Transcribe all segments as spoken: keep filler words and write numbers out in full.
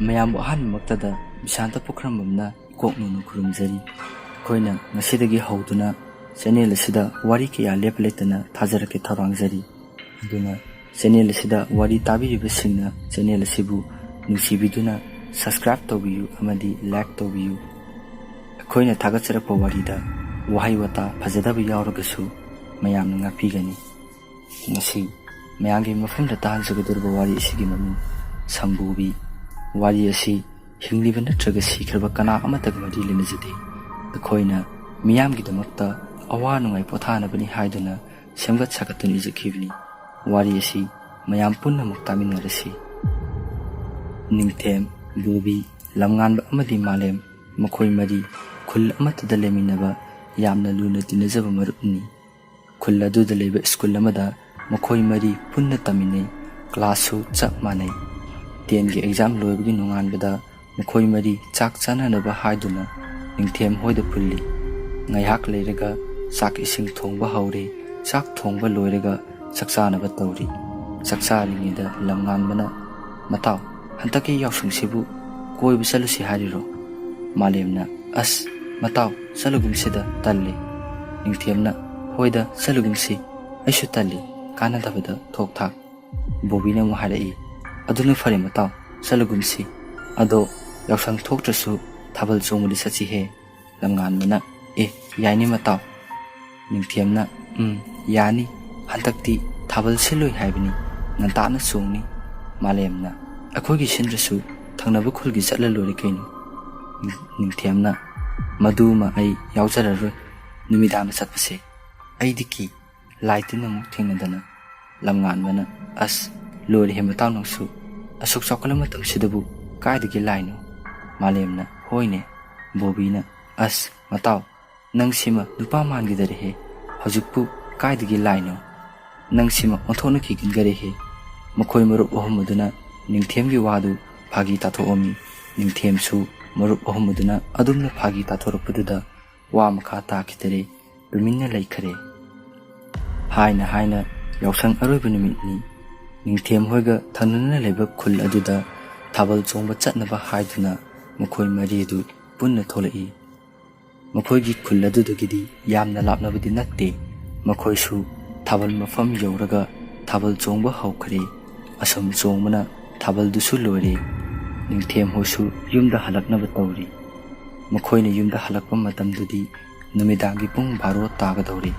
ꯃꯌꯥꯝꯕꯨ ꯑꯍꯥꯟꯕꯃꯛꯇꯗ ꯕꯤꯁꯥꯟꯇ ꯄꯨꯈ꯭ꯔꯝꯕꯝꯅ ꯏꯀꯣꯛ ꯅꯧꯅ ꯈꯨꯔꯨꯝꯖꯔꯤ꯫ ꯑꯩꯈꯣꯏꯅ ꯉꯁꯤꯗꯒꯤ ꯍꯧꯗꯨꯅ ꯆꯦꯅꯦꯜ ꯑꯁꯤꯗ ꯋꯥꯔꯤ ꯀꯌꯥ ꯂꯦꯞꯄ ꯂꯩꯇꯅ ꯊꯥꯖꯔꯛꯀꯦ ꯊꯧꯔꯥꯡꯖꯔꯤ꯫ ꯑꯗꯨꯅ ꯆꯦꯅꯦꯜ ꯑꯁꯤꯗ ꯋꯥꯔꯤ ꯇꯥꯕꯤꯔꯤꯕꯁꯤꯡꯅ ꯆꯦꯅꯦꯜ ꯑꯁꯤꯕꯨ ꯅꯨꯡꯁꯤꯕꯤꯗꯨꯅ subscribe ꯇꯧꯕꯤꯌꯨ ꯑꯃꯗꯤ like ꯇꯧꯕꯤꯌꯨ꯫ ꯑꯩꯈꯣꯏꯅ ꯊꯥꯒꯠꯆꯔꯛꯄ ꯋꯥꯔꯤꯗ ꯋꯥꯍꯩ ꯋꯥꯇꯥ ꯐꯖꯗꯕ ꯌꯥꯎꯔꯒꯁꯨ ꯃꯌꯥꯝꯅ ꯉꯥꯛꯄꯤꯒꯅꯤ꯫ ꯉꯁꯤ ꯃꯌꯥꯝꯒꯤ ꯃꯐꯝꯗ ꯇꯥꯍꯟꯖꯒꯗꯧꯔꯤꯕ ꯋꯥꯔꯤ ꯑꯁꯤꯒꯤ ꯃꯃꯤꯡ ꯁꯝꯕꯨꯕꯤ꯫ ꯋꯥꯔꯤ ꯑꯁꯤ ꯍꯤꯡꯂꯤꯕ ꯅꯠꯇ꯭ꯔꯒ ꯁꯤꯈ꯭ꯔꯕ ꯀꯅꯥ ꯑꯃꯠꯇꯒ ꯃꯔꯤ ꯂꯩꯅꯖꯗꯦ꯫ ꯑꯩꯈꯣꯏꯅ ꯃꯤꯌꯥꯝꯒꯤꯗꯃꯛꯇ ꯑꯋꯥ ꯅꯨꯡꯉꯥꯏ ꯄꯣꯊꯥꯅꯕꯅꯤ ꯍꯥꯏꯗꯨꯅ ꯁꯦꯝꯒꯠ ꯁꯥꯒꯠꯇꯨꯅ ꯏꯖꯈꯤꯕꯅꯤ꯫ ꯋꯥꯔꯤ ꯑꯁꯤ ꯃꯌꯥꯝ ꯄꯨꯝꯅꯃꯛ ꯇꯥꯃꯤꯟꯅꯔꯁꯤ꯫ ꯅꯤꯡꯊꯦꯝ, ꯕꯣꯕꯤ, ꯂꯝꯉꯥꯟꯕ ꯑꯃꯗꯤ ꯃꯥꯂꯦꯝ, ꯃꯈꯣꯏ ꯃꯔꯤ ꯈꯨꯜ ꯑꯃꯠꯇꯗ ꯂꯩꯃꯤꯟꯅꯕ ꯌꯥꯝꯅ ꯂꯨꯅ ꯇꯤꯟꯅꯖꯕ ꯃꯔꯨꯞꯅꯤ꯫ ꯈꯨꯜ ꯑꯗꯨꯗ ꯂꯩꯕ ꯁ꯭ꯀꯨꯜ ꯑꯃꯗ ꯃꯈꯣꯏ ꯃꯔꯤ ꯄꯨꯟꯅ ꯇꯝꯃꯤꯟꯅꯩ꯫ ꯀ꯭ꯂꯥꯁꯁꯨ ꯆꯞ ꯃꯥꯟꯅꯩ꯫ ꯇꯦꯟꯒꯤ ꯑꯦꯛꯖꯥꯝ ꯂꯣꯏꯕꯒꯤ ꯅꯣꯡꯉꯥꯟꯕꯗ ꯃꯈꯣꯏ ꯃꯔꯤ ꯆꯥꯛ ꯆꯥꯅꯅꯕ ꯍꯥꯏꯗꯨꯅ ꯅꯤꯡꯊꯦꯝ ꯍꯣꯏꯗ ꯄꯨꯜꯂꯤ꯫ ꯉꯥꯏꯍꯥꯛ ꯂꯩꯔꯒ ꯆꯥꯛ ꯏꯁꯤꯡ ꯊꯣꯡꯕ ꯍꯧꯔꯦ꯫ ꯆꯥꯛ ꯊꯣꯡꯕ ꯂꯣꯏꯔꯒ ꯆꯥꯛ ꯆꯥꯅꯕ ꯇꯧꯔꯤ꯫ ꯆꯥꯛ ꯆꯥꯔꯤꯉꯩꯗ ꯂꯝꯉꯥꯟꯕꯅ, "ꯃꯇꯥꯎ, ꯍꯟꯗꯛꯀꯤ ꯌꯥꯎꯁꯪꯁꯤꯕꯨ ꯀꯣꯏꯕ ꯆꯠꯂꯨꯁꯤ ꯍꯥꯏꯔꯤꯔꯣ?" ꯃꯥꯂꯦꯝꯅ, "ꯑꯁ, ꯃꯇꯥꯎ, ꯆꯠꯂꯨꯒꯨꯝꯁꯤꯗ, ꯇꯜꯂꯤ꯫" ꯅꯤꯡꯊꯦꯝꯅ, "ꯍꯣꯏꯗ, ꯆꯠꯂꯨꯒꯨꯝꯁꯤ, ꯑꯩꯁꯨ ꯇꯜꯂꯤ, ꯀꯥꯟꯅꯗꯕꯗ ꯊꯣꯛ ꯊꯥꯛ꯫" ꯕꯣꯕꯤꯅ ꯑꯃꯨꯛ ꯍꯥꯏꯔꯛꯏ, "ꯑꯗꯨꯅ ꯐꯔꯦ ꯃꯇꯥꯎ, ꯆꯠꯂꯨꯒꯨꯝꯁꯤ꯫ ꯑꯗꯣ ꯌꯥꯎꯁꯪ ꯊꯣꯛꯇ꯭ꯔꯁꯨ ꯊꯥꯕꯜ ꯆꯣꯡꯕꯗꯤ ꯆꯠꯁꯤꯍꯦ꯫" ꯂꯝꯉꯥꯟꯕꯅ, "ꯑꯦ, ꯌꯥꯏꯅꯦ ꯃꯇꯥꯎ꯫" ꯅꯤꯡꯊꯦꯝꯅ, "ꯎꯝ, ꯌꯥꯅꯤ꯫ ꯍꯟꯗꯛꯇꯤ ꯊꯥꯕꯜ ꯁꯤꯜꯂꯣꯏ ꯍꯥꯏꯕꯅꯤ, ꯉꯟꯇꯥꯅ ꯆꯣꯡꯅꯤ꯫" ꯃꯥꯂꯦꯝꯅ, "ꯑꯩꯈꯣꯏꯒꯤ ꯁꯤꯟꯗ꯭ꯔꯁꯨ ꯊꯪꯅꯕ ꯈꯨꯜꯒꯤ ꯆꯠꯂ ꯂꯣꯏꯔꯦ ꯀꯩꯅꯣ꯫" ꯅꯤꯡꯊꯦꯝꯅ, "ꯃꯗꯨꯃ ꯑꯩ ꯌꯥꯎꯖꯔꯔꯣꯏ꯫ ꯅꯨꯃꯤꯗꯥꯡꯗ ꯆꯠꯄꯁꯦ ꯑꯩꯗꯤ ꯀꯤ, ꯂꯥꯏ ꯇꯤꯟ ꯑꯃꯨꯛ ꯊꯦꯡꯅꯗꯅ꯫" ꯂꯝꯉꯥꯟꯕꯅ, "ꯑꯁ, ꯂꯣꯏꯔꯦꯍꯦ ꯃꯇꯥꯎ ꯅꯪꯁꯨ, ꯑꯁꯨꯛ ꯆꯥꯎꯈꯠꯂ ꯃꯇꯝꯁꯤꯗꯕꯨ ꯀꯥꯏꯗꯒꯤ ꯂꯥꯏꯅꯣ?" ꯃꯥꯂꯦꯝꯅ, "ꯍꯣꯏꯅꯦ꯫" ꯕꯣꯕꯤꯅ, "ꯑꯁ, ꯃꯇꯥꯎ, ꯅꯪꯁꯤꯃ ꯅꯨꯄꯥ ꯃꯥꯟꯈꯤꯗꯔꯦꯍꯦ꯫ ꯍꯧꯖꯤꯛꯄꯨ ꯀꯥꯏꯗꯒꯤ ꯂꯥꯏꯅꯣ? ꯅꯪꯁꯤꯃ ꯑꯣꯟꯊꯣꯛꯅ ꯀꯤꯒꯟꯈꯔꯦꯍꯦ꯫" ꯃꯈꯣꯏ ꯃꯔꯨꯞ ꯑꯍꯨꯝ ꯑꯗꯨꯅ ꯅꯤꯡꯊꯦꯝꯒꯤ ꯋꯥꯗꯨ ꯐꯥꯒꯤ ꯇꯥꯊꯣꯛꯑꯝꯃꯤ꯫ ꯅꯤꯡꯊꯦꯝꯁꯨ ꯃꯔꯨꯞ ꯑꯍꯨꯝ ꯑꯗꯨꯅ ꯑꯗꯨꯝꯅ ꯐꯥꯒꯤ ꯇꯥꯊꯣꯔꯛꯄꯗꯨꯗ ꯋꯥ ꯃꯈꯥ ꯇꯥꯈꯤꯗꯔꯦ꯫ ꯇꯨꯃꯤꯟꯅ ꯂꯩꯈꯔꯦ꯫ ꯍꯥꯏꯅ ꯍꯥꯏꯅ ꯌꯥꯎꯁꯪ ꯑꯔꯣꯏꯕ ꯅꯨꯃꯤꯠꯅꯤ꯫ ꯅꯤꯡꯊꯦꯝ ꯍꯣꯏꯒ ꯊꯪꯅꯅ ꯂꯩꯕ ꯈꯨꯜ ꯑꯗꯨꯗ ꯊꯥꯕꯜ ꯆꯣꯡꯕ ꯆꯠꯅꯕ ꯍꯥꯏꯗꯨꯅ ꯃꯈꯣꯏ ꯃꯔꯤꯗꯨ ꯄꯨꯟꯅ ꯊꯣꯛꯂꯛꯏ꯫ ꯃꯈꯣꯏꯒꯤ ꯈꯨꯜ ꯑꯗꯨꯗꯒꯤꯗꯤ ꯌꯥꯝꯅ ꯂꯥꯞꯅꯕꯗꯤ ꯅꯠꯇꯦ꯫ ꯃꯈꯣꯏꯁꯨ ꯊꯥꯕꯜ ꯃꯐꯝ ꯌꯧꯔꯒ ꯊꯥꯕꯜ ꯆꯣꯡꯕ ꯍꯧꯈ꯭ꯔꯦ꯫ ꯑꯁꯨꯝ ꯆꯣꯡꯕꯅ ꯊꯥꯕꯜꯗꯨꯁꯨ ꯂꯣꯏꯔꯦ꯫ ꯅꯤꯡꯊꯦꯝ ꯍꯣꯏꯁꯨ ꯌꯨꯝꯗ ꯍꯜꯂꯛꯅꯕ ꯇꯧꯔꯤ꯫ ꯃꯈꯣꯏꯅ ꯌꯨꯝꯗ ꯍꯜꯂꯛꯄ ꯃꯇꯝꯗꯗꯤ ꯅꯨꯃꯤꯗꯥꯡꯒꯤ ꯄꯨꯡ ꯕꯥꯔꯣ ꯇꯥꯒꯗꯧꯔꯦ꯫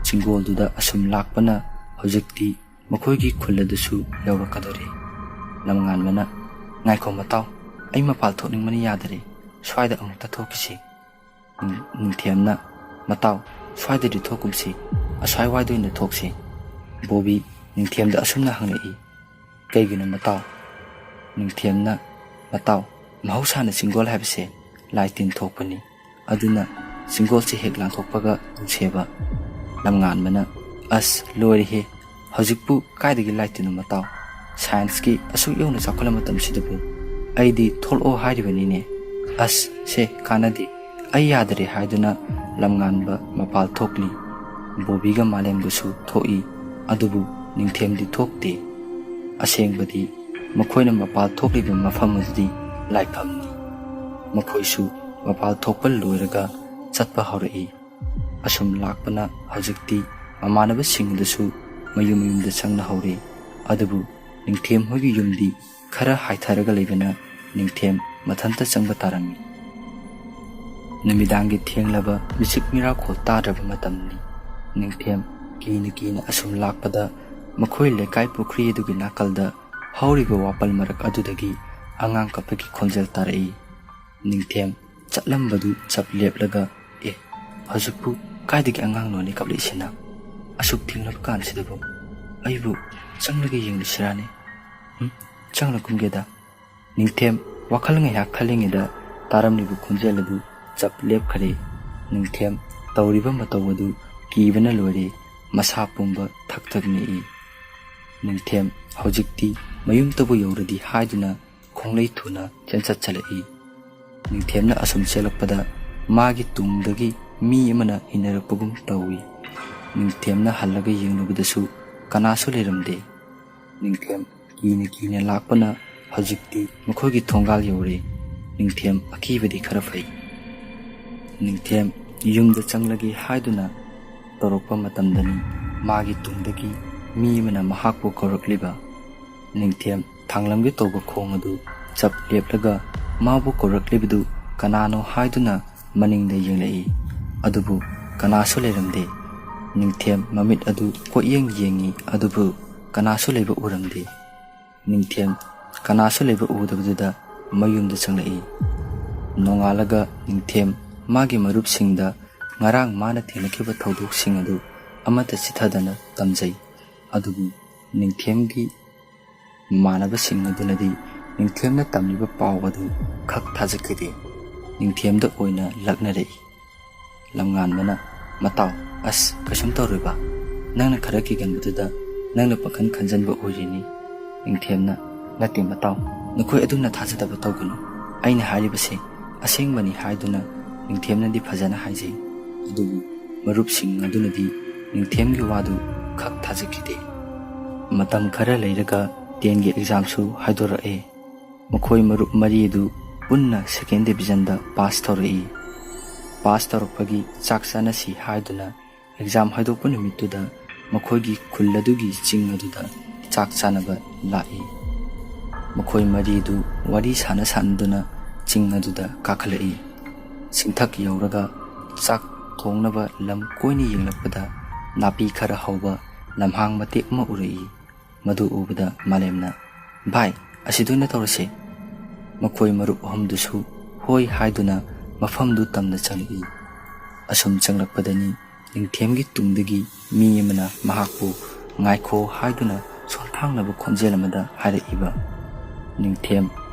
ꯆꯤꯡꯒꯣꯜꯗꯨꯗ ꯑꯁꯨꯝ ꯂꯥꯛꯄꯅ ꯍꯧꯖꯤꯛꯇꯤ ꯃꯈꯣꯏꯒꯤ ꯈꯨꯜ ꯑꯗꯨꯁꯨ ꯌꯧꯔꯛꯀꯗꯧꯔꯦ꯫ ꯂꯝꯉꯥꯟꯕꯅ, "ꯉꯥꯏꯈꯣ ꯃꯇꯥꯎ, ꯑꯩ ꯃꯄꯥꯜ ꯊꯣꯛꯅꯤꯡꯕꯅ ꯌꯥꯗꯔꯦ, ꯁ꯭ꯋꯥꯏꯗ ꯑꯃꯨꯛꯇ ꯊꯣꯛꯈꯤꯁꯤ꯫" ꯅꯤꯡ-, ꯅꯤꯡꯊꯦꯝꯅ, "ꯃꯇꯥꯎ, ꯁ꯭ꯋꯥꯏꯗꯗꯤ ꯊꯣꯛꯀꯨꯝꯁꯤ, ꯑꯁ꯭ꯋꯥꯏ ꯋꯥꯏꯗ ꯑꯣꯏꯅ ꯊꯣꯛꯁꯤ꯫ ꯕꯣꯕꯤ ꯅꯤꯡꯊꯦꯝꯗ ꯑꯁꯨꯝꯅ ꯍꯪꯂꯛꯏ, "ꯀꯩꯒꯤꯅꯣ ꯃꯇꯥꯎ?" ꯅꯤꯡꯊꯦꯝꯅ, "ꯃꯇꯥꯎ, ꯃꯍꯧꯁꯥꯅ ꯆꯤꯡꯒꯣꯜ ꯍꯥꯏꯕꯁꯦ ꯂꯥꯏ ꯇꯤꯟ ꯊꯣꯛꯄꯅꯤ꯫ ꯑꯗꯨꯅ ꯆꯤꯡꯒꯣꯜꯁꯦ ꯍꯦꯛ ꯂꯥꯟꯊꯣꯛꯄꯒ ꯇꯧꯁꯦꯕ꯫" ꯂꯝꯉꯥꯟꯕꯅ, "ꯑꯁ, ꯂꯣꯏꯔꯦꯍꯦ! ꯍꯧꯖꯤꯛꯄꯨ ꯀꯥꯏꯗꯒꯤ ꯂꯥꯏ ꯇꯤꯟꯅꯣ ꯃꯇꯥꯎ? ꯁꯥꯏꯟꯁꯀꯤ ꯑꯁꯨꯛ ꯌꯧꯅ ꯆꯥꯎꯈꯠꯂ ꯃꯇꯝꯁꯤꯗꯕꯨ ꯑꯩꯗꯤ ꯊꯣꯛꯂꯛꯑꯣ ꯍꯥꯏꯔꯤꯕꯅꯤꯅꯦ꯫ ꯑꯁ, ꯁꯦ, ꯀꯥꯟꯅꯗꯦ꯫ ꯑꯩ ꯌꯥꯗꯔꯦ" ꯍꯥꯏꯗꯨꯅ ꯂꯝꯉꯥꯟꯕ ꯃꯄꯥꯜ ꯊꯣꯛꯂꯤ꯫ ꯕꯣꯕꯤꯒ ꯃꯥꯂꯦꯝꯒꯁꯨ ꯊꯣꯛꯏ꯫ ꯑꯗꯨꯕꯨ ꯅꯤꯡꯊꯦꯝꯗꯤ ꯊꯣꯛꯇꯦ꯫ ꯑꯁꯦꯡꯕꯗꯤ ꯃꯈꯣꯏꯅ ꯃꯄꯥꯜ ꯊꯣꯛꯂꯤꯕ ꯃꯐꯝ ꯑꯗꯨꯗꯤ ꯂꯥꯏꯐꯝꯅꯤ꯫ ꯃꯈꯣꯏꯁꯨ ꯃꯄꯥꯜ ꯊꯣꯛꯄ ꯂꯣꯏꯔꯒ ꯆꯠꯄ ꯍꯧꯔꯛꯏ꯫ ꯑꯁꯨꯝ ꯂꯥꯛꯄꯅ ꯍꯧꯖꯤꯛꯇꯤ ꯃꯃꯥꯟꯅꯕꯁꯤꯡꯗꯁꯨ ꯃꯌꯨꯝ ꯃꯌꯨꯝꯗ ꯆꯪꯅꯍꯧꯔꯦ꯫ ꯑꯗꯨꯕꯨ ꯅꯤꯡꯊꯦꯝ ꯍꯣꯏꯒꯤ ꯌꯨꯝꯗꯤ ꯈꯔ ꯍꯥꯏꯊꯔꯒ ꯂꯩꯕꯅ ꯅꯤꯡꯊꯦꯝ ꯃꯊꯟꯇ ꯆꯪꯕ ꯇꯥꯔꯝꯃꯤ꯫ ꯅꯨꯃꯤꯗꯥꯡꯒꯤ ꯊꯦꯡꯂꯕ ꯃꯤꯆꯤꯛ ꯃꯤꯔꯥꯎꯈꯣꯜ ꯇꯥꯗ꯭ꯔꯕ ꯃꯇꯝꯅꯤ꯫ ꯅꯤꯡꯊꯦꯝ ꯀꯤꯅ ꯀꯤꯅ ꯑꯁꯨꯝ ꯂꯥꯛꯄꯗ ꯃꯈꯣꯏ ꯂꯩꯀꯥꯏ ꯄꯨꯈ꯭ꯔꯤ ꯑꯗꯨꯒꯤ ꯅꯥꯀꯜꯗ ꯍꯧꯔꯤꯕ ꯋꯥꯄꯜ ꯃꯔꯛ ꯑꯗꯨꯗꯒꯤ ꯑꯉꯥꯡ ꯀꯞꯄꯒꯤ ꯈꯣꯟꯖꯦꯜ ꯇꯥꯔꯛꯏ꯫ ꯅꯤꯡꯊꯦꯝ ꯆꯠꯂꯝꯕꯗꯨ ꯆꯞ ꯂꯦꯞꯂꯒ, "ꯑꯦ, ꯍꯧꯖꯤꯛꯄꯨ ꯀꯥꯏꯗꯒꯤ ꯑꯉꯥꯡꯅꯣꯅꯦ ꯀꯞꯂꯛꯏꯁꯤꯅ? ꯑꯁꯨꯛ ꯊꯦꯡꯂꯕ ꯀꯥꯟꯁꯤꯗꯕꯨ ꯑꯩꯕꯨ ꯆꯪꯂꯒ ꯌꯦꯡꯂꯨꯁꯤꯔꯥꯅꯦ? ꯍꯨꯝ, ꯆꯪꯂ ꯀꯨꯝꯒꯦꯗ꯫" ꯅꯤꯡꯊꯦꯝ ꯋꯥꯈꯜ ꯉꯥꯏꯍꯥꯛ ꯈꯜꯂꯤꯉꯩꯗ ꯇꯥꯔꯝꯂꯤꯕ ꯈꯣꯟꯖꯦꯜ ꯑꯗꯨ ꯆꯞ ꯂꯦꯞꯈꯔꯦ꯫ ꯅꯤꯡꯊꯦꯝ ꯇꯧꯔꯤꯕ ꯃꯇꯧ ꯑꯗꯨ ꯀꯤꯕꯅ ꯂꯣꯏꯔꯦ꯫ ꯃꯁꯥ ꯄꯨꯝꯕ ꯊꯛ ꯊꯛ ꯅꯤꯛꯏ꯫ ꯅꯤꯡꯊꯦꯝ ꯍꯧꯖꯤꯛꯇꯤ ꯃꯌꯨꯝꯇꯕꯨ ꯌꯧꯔꯗꯤ ꯍꯥꯏꯗꯨꯅ ꯈꯣꯡꯂꯩ ꯊꯨꯅ ꯆꯦꯟꯆꯠ ꯆꯠꯂꯛꯏ꯫ ꯅꯤꯡꯊꯦꯝꯅ ꯑꯁꯨꯝ ꯆꯦꯜꯂꯛꯄꯗ ꯃꯥꯒꯤ ꯇꯨꯡꯗꯒꯤ ꯃꯤ ꯑꯃꯅ ꯏꯟꯅꯔꯛꯄꯒꯨꯝ ꯇꯧꯏ꯫ ꯅꯤꯡꯊꯦꯝꯅ ꯍꯜꯂꯒ ꯌꯦꯡꯂꯨꯕꯗꯁꯨ ꯀꯅꯥꯁꯨ ꯂꯩꯔꯝꯗꯦ꯫ ꯅꯤꯡꯊꯦꯝ ꯀꯤꯅ ꯀꯤꯅ ꯂꯥꯛꯄꯅ ꯍꯧꯖꯤꯛꯇꯤ ꯃꯈꯣꯏꯒꯤ ꯊꯣꯡꯒꯥꯜ ꯌꯧꯔꯦ꯫ ꯅꯤꯡꯊꯦꯝ ꯑꯀꯤꯕꯗꯤ ꯈꯔ ꯐꯩ꯫ ꯅꯤꯡꯊꯦꯝ ꯌꯨꯝꯗ ꯆꯪꯂꯒꯦ ꯍꯥꯏꯗꯨꯅ ꯇꯧꯔꯛꯄ ꯃꯇꯝꯗꯅꯤ ꯃꯥꯒꯤ ꯇꯨꯡꯗꯒꯤ ꯃꯤ ꯑꯃꯅ ꯃꯍꯥꯛꯄꯨ ꯀꯧꯔꯛꯂꯤꯕ꯫ ꯅꯤꯡꯊꯦꯝ ꯊꯥꯡꯂꯝꯒꯦ ꯇꯧꯕ ꯈꯣꯡ ꯑꯗꯨ ꯆꯞ ꯂꯦꯞꯂꯒ ꯃꯥꯕꯨ ꯀꯧꯔꯛꯂꯤꯕꯗꯨ ꯀꯅꯥꯅꯣ ꯍꯥꯏꯗꯨꯅ ꯃꯅꯤꯡꯗ ꯌꯦꯡꯂꯛꯏ꯫ ꯑꯗꯨꯕꯨ ꯀꯅꯥꯁꯨ ꯂꯩꯔꯝꯗꯦ꯫ ꯅꯤꯡꯊꯦꯝ ꯃꯃꯤꯠ ꯑꯗꯨ ꯀꯣꯏꯌꯦꯡ ꯌꯦꯡꯉꯤ, ꯑꯗꯨꯕꯨ ꯀꯅꯥꯁꯨ ꯂꯩꯕ ꯎꯔꯝꯗꯦ꯫ ꯅꯤꯡꯊꯦꯝ ꯀꯅꯥꯁꯨ ꯂꯩꯕ ꯎꯗꯕꯗꯨꯗ ꯃꯌꯨꯝꯗ ꯆꯪꯂꯛꯏ꯫ ꯅꯣꯡꯉꯥꯜꯂꯒ ꯅꯤꯡꯊꯦꯝ ꯃꯥꯒꯤ ꯃꯔꯨꯞꯁꯤꯡꯗ ꯉꯔꯥꯡ ꯃꯥꯅ ꯊꯦꯡꯅꯈꯤꯕ ꯊꯧꯗꯣꯛꯁꯤꯡ ꯑꯗꯨ ꯑꯃꯠꯇ ꯆꯤꯊꯗꯅ ꯇꯝꯖꯩ꯫ ꯑꯗꯨꯕꯨ ꯅꯤꯡꯊꯦꯝꯒꯤ ꯃꯃꯥꯟꯅꯕꯁꯤꯡ ꯑꯗꯨꯅꯗꯤ ꯅꯤꯡꯊꯦꯝꯅ ꯇꯝꯂꯤꯕ ꯄꯥꯎ ꯑꯗꯨ ꯈꯛ ꯊꯥꯖꯈꯤꯗꯦ꯫ ꯅꯤꯡꯊꯦꯝꯗ ꯑꯣꯏꯅ ꯂꯛꯅꯔꯛꯏ꯫ ꯂꯝꯉꯥꯟꯕꯅ, "ꯃꯇꯥꯎ, ꯑꯁ, ꯀꯩꯁꯨꯝ ꯇꯧꯔꯣꯏꯕ꯫ ꯅꯪꯅ ꯈꯔ ꯀꯤꯒꯟꯕꯗꯨꯗ ꯅꯪꯅ ꯄꯥꯈꯟ ꯈꯟꯖꯟꯕ ꯑꯣꯏꯔꯤꯅꯤ꯫" ꯅꯤꯡꯊꯦꯝꯅ, "ꯅꯠꯇꯦ ꯃꯇꯥꯎ, ꯅꯈꯣꯏ ꯑꯗꯨꯝꯅ ꯊꯥꯖꯗꯕ ꯇꯧꯒꯅꯨ꯫ ꯑꯩꯅ ꯍꯥꯏꯔꯤꯕꯁꯦ ꯑꯁꯦꯡꯕꯅꯤ" ꯍꯥꯏꯗꯨꯅ ꯅꯤꯡꯊꯦꯝꯅꯗꯤ ꯐꯖꯅ ꯍꯥꯏꯖꯩ꯫ ꯑꯗꯨꯕꯨ ꯃꯔꯨꯞꯁꯤꯡ ꯑꯗꯨꯅꯗꯤ ꯅꯤꯡꯊꯦꯝꯒꯤ ꯋꯥꯗꯨ ꯈꯛ ꯊꯥꯖꯈꯤꯗꯦ꯫ ꯃꯇꯝ ꯈꯔ ꯂꯩꯔꯒ ꯇꯦꯟꯒꯤ ꯑꯦꯛꯖꯥꯝꯁꯨ ꯍꯥꯏꯗꯣꯔꯛꯑꯦ꯫ ꯃꯈꯣꯏ ꯃꯔꯨꯞ ꯃꯔꯤ ꯑꯗꯨ ꯄꯨꯟꯅ ꯁꯦꯀꯦꯟ ꯗꯤꯚꯤꯖꯟꯗ ꯄꯥꯁ ꯇꯧꯔꯛꯏ꯫ ꯄꯥꯁ ꯇꯧꯔꯛꯄꯒꯤ ꯆꯥꯛ ꯆꯥꯅꯁꯤ ꯍꯥꯏꯗꯨꯅ ꯑꯦꯛꯖꯥꯝ ꯍꯥꯏꯗꯣꯛꯄ ꯅꯨꯃꯤꯠꯇꯨꯗ ꯃꯈꯣꯏꯒꯤ ꯈꯨꯜ ꯑꯗꯨꯒꯤ ꯆꯤꯡ ꯑꯗꯨꯗ ꯆꯥꯛ ꯆꯥꯅꯕ ꯂꯥꯛꯏ꯫ ꯃꯈꯣꯏ ꯃꯔꯤꯗꯨ ꯋꯥꯔꯤ ꯁꯥꯟꯅ ꯁꯥꯟꯅꯗꯨꯅ ꯆꯤꯡ ꯑꯗꯨꯗ ꯀꯥꯈꯠꯂꯛꯏ꯫ ꯆꯤꯡꯊꯛ ꯌꯧꯔꯒ ꯆꯥꯛ ꯊꯣꯡꯅꯕ ꯂꯝ ꯀꯣꯏꯅ ꯌꯦꯡꯂꯛꯄꯗ ꯅꯥꯄꯤ ꯈꯔ ꯍꯧꯕ ꯂꯝꯍꯥꯡ ꯃꯇꯦꯛ ꯑꯃ ꯎꯔꯛꯏ꯫ ꯃꯗꯨ ꯎꯕꯗ ꯃꯥꯂꯦꯝꯅ, "ꯚꯥꯏ, ꯑꯁꯤꯗ ꯑꯣꯏꯅ ꯇꯧꯔꯁꯦ꯫" ꯃꯈꯣꯏ ꯃꯔꯨꯞ ꯑꯍꯨꯝꯗꯨꯁꯨ ꯍꯣꯏ ꯍꯥꯏꯗꯨꯅ ꯃꯐꯝꯗꯨ ꯇꯝꯅ ꯆꯪꯂꯛꯏ꯫ ꯑꯁꯨꯝ ꯆꯪꯂꯛꯄꯗꯅꯤ ꯅꯤꯡꯊꯦꯝꯒꯤ ꯇꯨꯡꯗꯒꯤ ꯃꯤ ꯑꯃꯅ ꯃꯍꯥꯛꯄꯨ "ꯉꯥꯏꯈꯣ" ꯍꯥꯏꯗꯨꯅ ꯁꯣꯟꯊꯥꯡꯅꯕ ꯈꯣꯟꯖꯦꯜ ꯑꯃꯗ ꯍꯥꯏꯔꯛꯏꯕ꯫ ꯅꯤꯡꯊꯦꯝ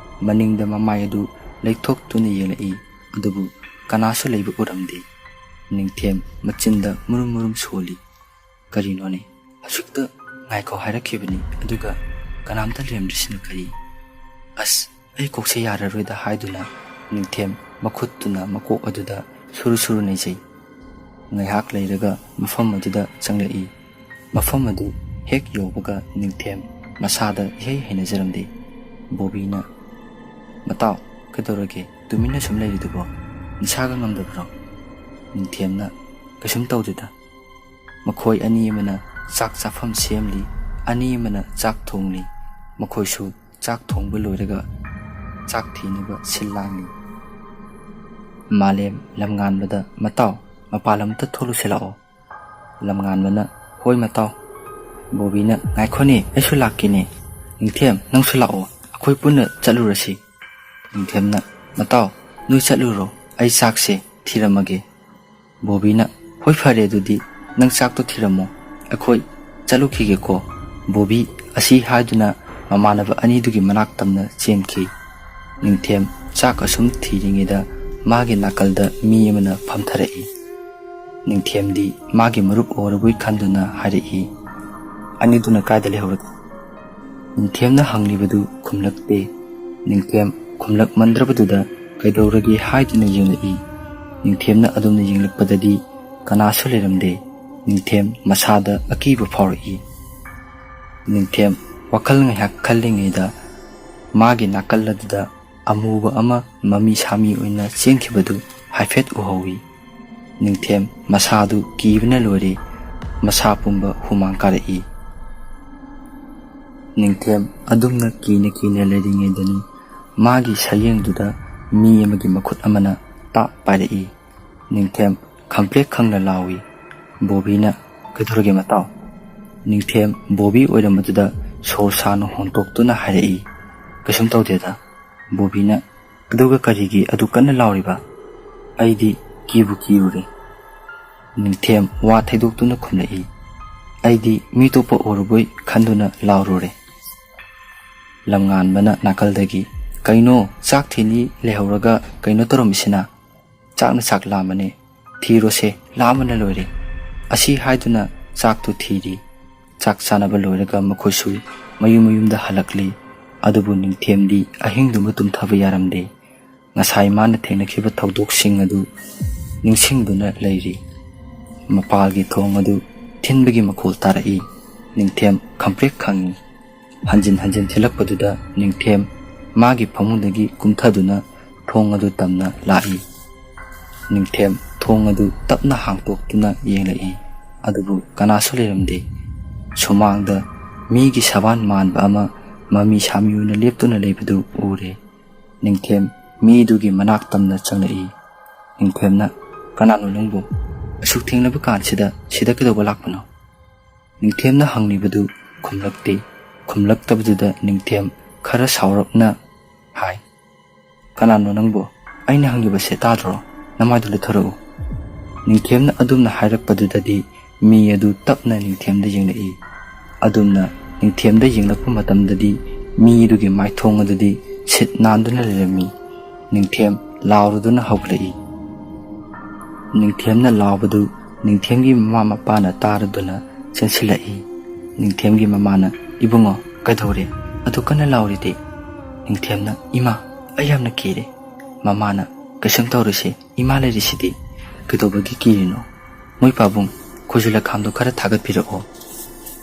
ꯃꯅꯤꯡꯗ ꯃꯃꯥꯏ ꯑꯗꯨ ꯂꯩꯊꯣꯛꯇꯨꯅ ꯌꯦꯡꯂꯛꯏ, ꯑꯗꯨꯕꯨ ꯀꯅꯥꯁꯨ ꯂꯩꯕ ꯎꯔꯝꯗꯦ꯫ ꯅꯤꯡꯊꯦꯝ ꯃꯆꯤꯟꯗ ꯃꯨꯔꯨꯝ ꯃꯨꯔꯨꯝ ꯁꯣꯜꯂꯤ꯫ "ꯀꯔꯤꯅꯣꯅꯦ? ꯍꯧꯖꯤꯛꯇ ꯉꯥꯏꯈꯣ ꯍꯥꯏꯔꯛꯈꯤꯕꯅꯤ, ꯑꯗꯨꯒ ꯀꯅꯥꯝꯇ ꯂꯩꯔꯝꯗ꯭ꯔꯤꯁꯤꯅ ꯀꯔꯤ? ꯑꯁ, ꯑꯩ ꯀꯣꯛꯁꯦ ꯌꯥꯔꯔꯣꯏꯗ" ꯍꯥꯏꯗꯨꯅ ꯅꯤꯡꯊꯦꯝ ꯃꯈꯨꯠꯇꯨꯅ ꯃꯀꯣꯛ ꯑꯗꯨꯗ ꯁꯨꯔꯨ ꯁꯨꯔꯨ ꯅꯩꯖꯩ꯫ ꯉꯥꯏꯍꯥꯛ ꯂꯩꯔꯒ ꯃꯐꯝ ꯑꯗꯨꯗ ꯆꯪꯂꯛꯏ꯫ ꯃꯐꯝ ꯑꯗꯨ ꯍꯦꯛ ꯌꯧꯕꯒ ꯅꯤꯡꯊꯦꯝ ꯃꯁꯥꯗ ꯏꯍꯩ ꯍꯩꯅꯖꯔꯝꯗꯦ꯫ ꯕꯣꯕꯤꯅ, "ꯃꯇꯥꯎ, ꯀꯩꯗꯧꯔꯒꯦ? ꯇꯨꯃꯤꯟꯅ ꯁꯨꯝ ꯂꯩꯔꯤꯗꯨꯕꯣ? ꯅꯁꯥꯒ ꯉꯝꯗꯕ꯭ꯔꯣ?" ꯅꯤꯡꯊꯦꯝꯅ, "ꯀꯩꯁꯨꯝ ꯇꯧꯗꯦꯗ꯫ ꯃꯈꯣꯏ ꯑꯅꯤ ꯑꯃꯅ ꯆꯥꯛ ꯆꯥꯐꯝ ꯁꯦꯝꯂꯤ, ꯑꯅꯤ ꯑꯃꯅ ꯆꯥꯛ ꯊꯣꯡꯂꯤ꯫ ꯃꯈꯣꯏꯁꯨ ꯆꯥꯛ ꯊꯣꯡꯕ ꯂꯣꯏꯔꯒ ꯆꯥꯛ ꯊꯤꯅꯕ ꯁꯤꯜ ꯂꯥꯡꯂꯤ꯫" ꯃꯥꯂꯦꯝ ꯂꯝꯉꯥꯟꯕꯗ, "ꯃꯇꯥꯎ, ꯃꯄꯥꯟ ꯂꯝꯗ ꯊꯣꯛꯂꯨꯁꯤ ꯂꯥꯛꯑꯣ꯫" ꯂꯝꯉꯥꯟꯕꯅ, "ꯍꯣꯏ ꯃꯇꯥꯎ꯫" ꯕꯣꯕꯤꯅ, "ꯉꯥꯏꯈꯣꯅꯦ, ꯑꯩꯁꯨ ꯂꯥꯛꯀꯦꯅꯦ꯫ ꯅꯤꯡꯊꯦꯝ, ꯅꯪꯁꯨ ꯂꯥꯛꯑꯣ, ꯑꯩꯈꯣꯏ ꯄꯨꯟꯅ ꯆꯠꯂꯨꯔꯁꯤ꯫" ꯅꯤꯡꯊꯦꯝꯅ, "ꯃꯇꯥꯎ, ꯅꯣꯏ ꯆꯠꯂꯨꯔꯣ, ꯑꯩ ꯆꯥꯛꯁꯦ ꯊꯤꯔꯝꯃꯒꯦ꯫" ꯕꯣꯕꯤꯅ, "ꯍꯣꯏ, ꯐꯔꯦ, ꯑꯗꯨꯗꯤ ꯅꯪ ꯆꯥꯛꯇꯣ ꯊꯤꯔꯝꯃꯣ, ꯑꯩꯈꯣꯏ ꯆꯠꯂꯨꯈꯤꯒꯦꯀꯣ꯫" ꯕꯣꯕꯤ ꯑꯁꯤ ꯍꯥꯏꯗꯨꯅ ꯃꯃꯥꯟꯅꯕ ꯑꯅꯤꯗꯨꯒꯤ ꯃꯅꯥꯛ ꯇꯝꯅ ꯆꯦꯟꯈꯤ꯫ ꯅꯤꯡꯊꯦꯝ ꯆꯥꯛ ꯑꯁꯨꯝ ꯊꯤꯔꯤꯉꯩꯗ ꯃꯥꯒꯤ ꯅꯥꯀꯜꯗ ꯃꯤ ꯑꯃꯅ ꯐꯝꯊꯔꯛꯏ꯫ ꯅꯤꯡꯊꯦꯝꯗꯤ ꯃꯥꯒꯤ ꯃꯔꯨꯞ ꯑꯣꯏꯔꯕꯣꯏ ꯈꯟꯗꯨꯅ ꯍꯥꯏꯔꯛꯏ, "ꯑꯅꯤꯗꯨꯅ ꯀꯥꯏꯗ ꯂꯩꯍꯧꯔꯒꯦ?" ꯅꯤꯡꯊꯦꯝꯅ ꯍꯪꯂꯤꯕꯗꯨ ꯈꯨꯝꯂꯛꯇꯦ꯫ ꯅꯤꯡꯊꯦꯝ ꯈꯨꯝꯂꯛꯃꯟꯗ꯭ꯔꯕꯗꯨꯗ ꯀꯩꯗꯧꯔꯒꯦ ꯍꯥꯏꯗꯨꯅ ꯌꯦꯡꯂꯛꯏ꯫ ꯅꯤꯡꯊꯦꯝꯅ ꯑꯗꯨꯝꯅ ꯌꯦꯡꯂꯛꯄꯗꯗꯤ ꯀꯅꯥꯁꯨ ꯂꯩꯔꯝꯗꯦ꯫ ꯅꯤꯡꯊꯦꯝ ꯃꯁꯥꯗ ꯑꯀꯤꯕ ꯐꯥꯎꯔꯛꯏ꯫ ꯅꯤꯡꯊꯦꯝ ꯋꯥꯈꯜ ꯉꯥꯏꯍꯥꯛ ꯈꯜꯂꯤꯉꯩꯗ ꯃꯥꯒꯤ ꯅꯥꯀꯜ ꯑꯗꯨꯗ ꯑꯃꯨꯕ ꯑꯃ ꯃꯃꯤ ꯁꯥꯃꯤ ꯑꯣꯏꯅ ꯆꯦꯟꯈꯤꯕꯗꯨ ꯍꯥꯏꯐꯦꯠ ꯎꯍꯧꯏ꯫ ꯅꯤꯡꯊꯦꯝ ꯃꯁꯥꯗꯨ ꯀꯤꯕꯅ ꯂꯣꯏꯔꯦ꯫ ꯃꯁꯥ ꯄꯨꯝꯕ ꯍꯨꯃꯥꯡ ꯀꯥꯔꯛꯏ꯫ ꯅꯤꯡꯊꯦꯝ ꯑꯗꯨꯝꯅ ꯀꯤꯅ ꯀꯤꯅ ꯂꯩꯔꯤꯉꯩꯗꯅꯤ ꯃꯥꯒꯤ ꯁꯌꯦꯡꯗꯨꯗ ꯃꯤ ꯑꯃꯒꯤ ꯃꯈꯨꯠ ꯑꯃꯅ ꯇꯥꯞ ꯄꯥꯏꯔꯛꯏ꯫ ꯅꯤꯡꯊꯦꯝ ꯈꯪꯄ꯭ꯔꯦꯛ ꯈꯪꯅ ꯂꯥꯎꯏ꯫ ꯕꯣꯕꯤꯅ, "ꯀꯩꯗꯧꯔꯒꯦ ꯃꯇꯥꯎ?" ꯅꯤꯡꯊꯦꯝ ꯕꯣꯕꯤ ꯑꯣꯏꯔꯝꯕꯗꯨꯗ ꯁꯣꯔ ꯁꯥꯡꯅ ꯍꯣꯟꯇꯣꯛꯇꯨꯅ ꯍꯥꯏꯔꯛꯏ, "ꯀꯩꯁꯨꯝ ꯇꯧꯗꯦꯗ꯫" ꯕꯣꯕꯤꯅ, "ꯑꯗꯨꯒ ꯀꯔꯤꯒꯤ ꯑꯗꯨ ꯀꯟꯅ ꯂꯥꯎꯔꯤꯕ?" "ꯑꯩꯗꯤ ꯀꯤꯕꯨ ꯀꯤꯔꯨꯔꯦ꯫" ꯅꯤꯡꯊꯦꯝ ꯋꯥ ꯊꯩꯗꯣꯛꯇꯨꯅ ꯈꯨꯝꯂꯛꯏ, "ꯑꯩꯗꯤ ꯃꯤ ꯑꯇꯣꯞꯄ ꯑꯣꯏꯔꯕꯣꯏ ꯈꯟꯗꯨꯅ ꯂꯥꯎꯔꯨꯔꯦ꯫" ꯂꯝꯉꯥꯟꯕꯅ ꯅꯥꯀꯜꯗꯒꯤ, "ꯀꯩꯅꯣ, ꯆꯥꯛ ꯊꯤꯅꯤ ꯂꯩꯍꯧꯔꯒ ꯀꯩꯅꯣ ꯇꯧꯔꯝꯃꯤꯁꯤꯅ? ꯆꯥꯛꯅ ꯆꯥꯛ ꯂꯥꯝꯕꯅꯦ, ꯊꯤꯔꯣꯁꯦ, ꯂꯥꯝꯕꯅ ꯂꯣꯏꯔꯦ꯫" ꯑꯁꯤ ꯍꯥꯏꯗꯨꯅ ꯆꯥꯛꯇꯨ ꯊꯤꯔꯤ꯫ ꯆꯥꯛ ꯆꯥꯅꯕ ꯂꯣꯏꯔꯒ ꯃꯈꯣꯏꯁꯨ ꯃꯌꯨꯝ ꯃꯌꯨꯝꯗ ꯍꯜꯂꯛꯂꯤ꯫ ꯑꯗꯨꯕꯨ ꯅꯤꯡꯊꯦꯝꯗꯤ ꯑꯍꯤꯡꯗꯨꯃ ꯇꯨꯝꯊꯕ ꯌꯥꯔꯝꯗꯦ꯫ ꯉꯁꯥꯏ ꯃꯥꯅ ꯊꯦꯡꯅꯈꯤꯕ ꯊꯧꯗꯣꯛꯁꯤꯡ ꯑꯗꯨ ꯅꯤꯡꯁꯤꯡꯗꯨꯅ ꯂꯩꯔꯤ꯫ ꯃꯄꯥꯜꯒꯤ ꯊꯣꯡ ꯑꯗꯨ ꯊꯤꯟꯕꯒꯤ ꯃꯈꯣꯜ ꯇꯥꯔꯛꯏ꯫ ꯅꯤꯡꯊꯦꯝ ꯈꯪꯄ꯭ꯔꯦꯛ ꯈꯪꯏ꯫ ꯍꯟꯖꯤꯟ ꯍꯟꯖꯤꯟ ꯊꯤꯜꯂꯛꯄꯗꯨꯗ ꯅꯤꯡꯊꯦꯝ ꯃꯥꯒꯤ ꯐꯃꯨꯡꯗꯒꯤ ꯀꯨꯝꯊꯗꯨꯅ ꯊꯣꯡ ꯑꯗꯨ ꯇꯝꯅ ꯂꯥꯛꯏ꯫ ꯅꯤꯡꯊꯦꯝ ꯊꯣꯡ ꯑꯗꯨ ꯇꯞꯅ ꯍꯥꯡꯇꯣꯛꯇꯨꯅ ꯌꯦꯡꯂꯛꯏ꯫ ꯑꯗꯨꯕꯨ ꯀꯅꯥꯁꯨ ꯂꯩꯔꯝꯗꯦ꯫ ꯁꯨꯃꯥꯡꯗ ꯃꯤꯒꯤ ꯁꯕꯥꯟ ꯃꯥꯟꯕ ꯑꯃ ꯃꯃꯤ ꯁꯥꯃꯤ ꯑꯣꯏꯅ ꯂꯦꯞꯇꯨꯅ ꯂꯩꯕꯗꯨ ꯎꯔꯦ꯫ ꯅꯤꯡꯊꯦꯝ ꯃꯤꯗꯨꯒꯤ ꯃꯅꯥꯛ ꯇꯝꯅ ꯆꯪꯂꯛꯏ꯫ ꯅꯤꯡꯊꯦꯝꯅ, "ꯀꯅꯥꯅꯣ ꯅꯪꯕꯨ? ꯑꯁꯨꯛ ꯊꯦꯡꯂꯕ ꯀꯥꯟꯁꯤꯗ ꯁꯤꯗ ꯀꯩꯗꯧꯕ ꯂꯥꯛꯄꯅꯣ?" ꯅꯤꯡꯊꯦꯝꯅ ꯍꯪꯂꯤꯕꯗꯨ ꯈꯨꯝꯂꯛꯇꯦ꯫ ꯈꯨꯝꯂꯛꯇꯕꯗꯨꯗ ꯅꯤꯡꯊꯦꯝ ꯈꯔ ꯁꯥꯎꯔꯞꯅ ꯍꯥꯏ, "ꯀꯅꯥꯅꯣ ꯅꯪꯕꯨ? ꯑꯩꯅ ꯍꯪꯂꯤꯕꯁꯦ ꯇꯥꯗ꯭ꯔꯣ? ꯅꯃꯥꯏꯗꯨ ꯂꯩꯊꯣꯔꯛꯎ!" ꯅꯤꯡꯊꯦꯝꯅ ꯑꯗꯨꯝꯅ ꯍꯥꯏꯔꯛꯄꯗꯨꯗꯗꯤ ꯃꯤ ꯑꯗꯨ ꯇꯞꯅ ꯅꯤꯡꯊꯦꯝꯗ ꯌꯦꯡꯂꯛꯏ꯫ ꯑꯗꯨꯝꯅ ꯅꯤꯡꯊꯦꯝꯗ ꯌꯦꯡꯂꯛꯄ ꯃꯇꯝꯗꯗꯤ ꯃꯤꯗꯨꯒꯤ ꯃꯥꯏꯊꯣꯡ ꯑꯗꯨꯗꯤ ꯁꯤꯠ ꯅꯥꯟꯗꯨꯅ ꯂꯩꯔꯝꯃꯤ꯫ ꯅꯤꯡꯊꯦꯝ ꯂꯥꯎꯔꯗꯨꯅ ꯍꯧꯒꯠꯂꯛꯏ꯫ ꯅꯤꯡꯊꯦꯝꯅ ꯂꯥꯎꯕꯗꯨ ꯅꯤꯡꯊꯦꯝꯒꯤ ꯃꯃꯥ ꯃꯄꯥꯅ ꯇꯥꯔꯗꯨꯅ ꯆꯦꯟꯁꯤꯜꯂꯛꯏ꯫ ꯅꯤꯡꯊꯦꯝꯒꯤ ꯃꯃꯥꯅ, "ꯏꯕꯨꯡꯉꯣ, ꯀꯩꯗꯧꯔꯦ? ꯑꯗꯨ ꯀꯟꯅ ꯂꯥꯎꯔꯤꯗꯤ?" ꯅꯤꯡꯊꯦꯝꯅ, "ꯏꯃꯥ, ꯑꯩ ꯌꯥꯝꯅ ꯀꯤꯔꯦ꯫" ꯃꯃꯥꯅ, "ꯀꯩꯁꯨꯝ ꯇꯧꯔꯣꯏꯁꯦ, ꯏꯃꯥ ꯂꯩꯔꯤꯁꯤꯗꯤ꯫ ꯀꯩꯗꯧꯕꯒꯤ ꯀꯤꯔꯤꯅꯣ? ꯃꯣꯏ ꯄꯥꯕꯨꯡ, ꯈꯣꯏꯖꯨ ꯂꯩꯈꯥꯝꯗꯣ ꯈꯔ ꯊꯥꯒꯠꯄꯤꯔꯛꯑꯣ꯫"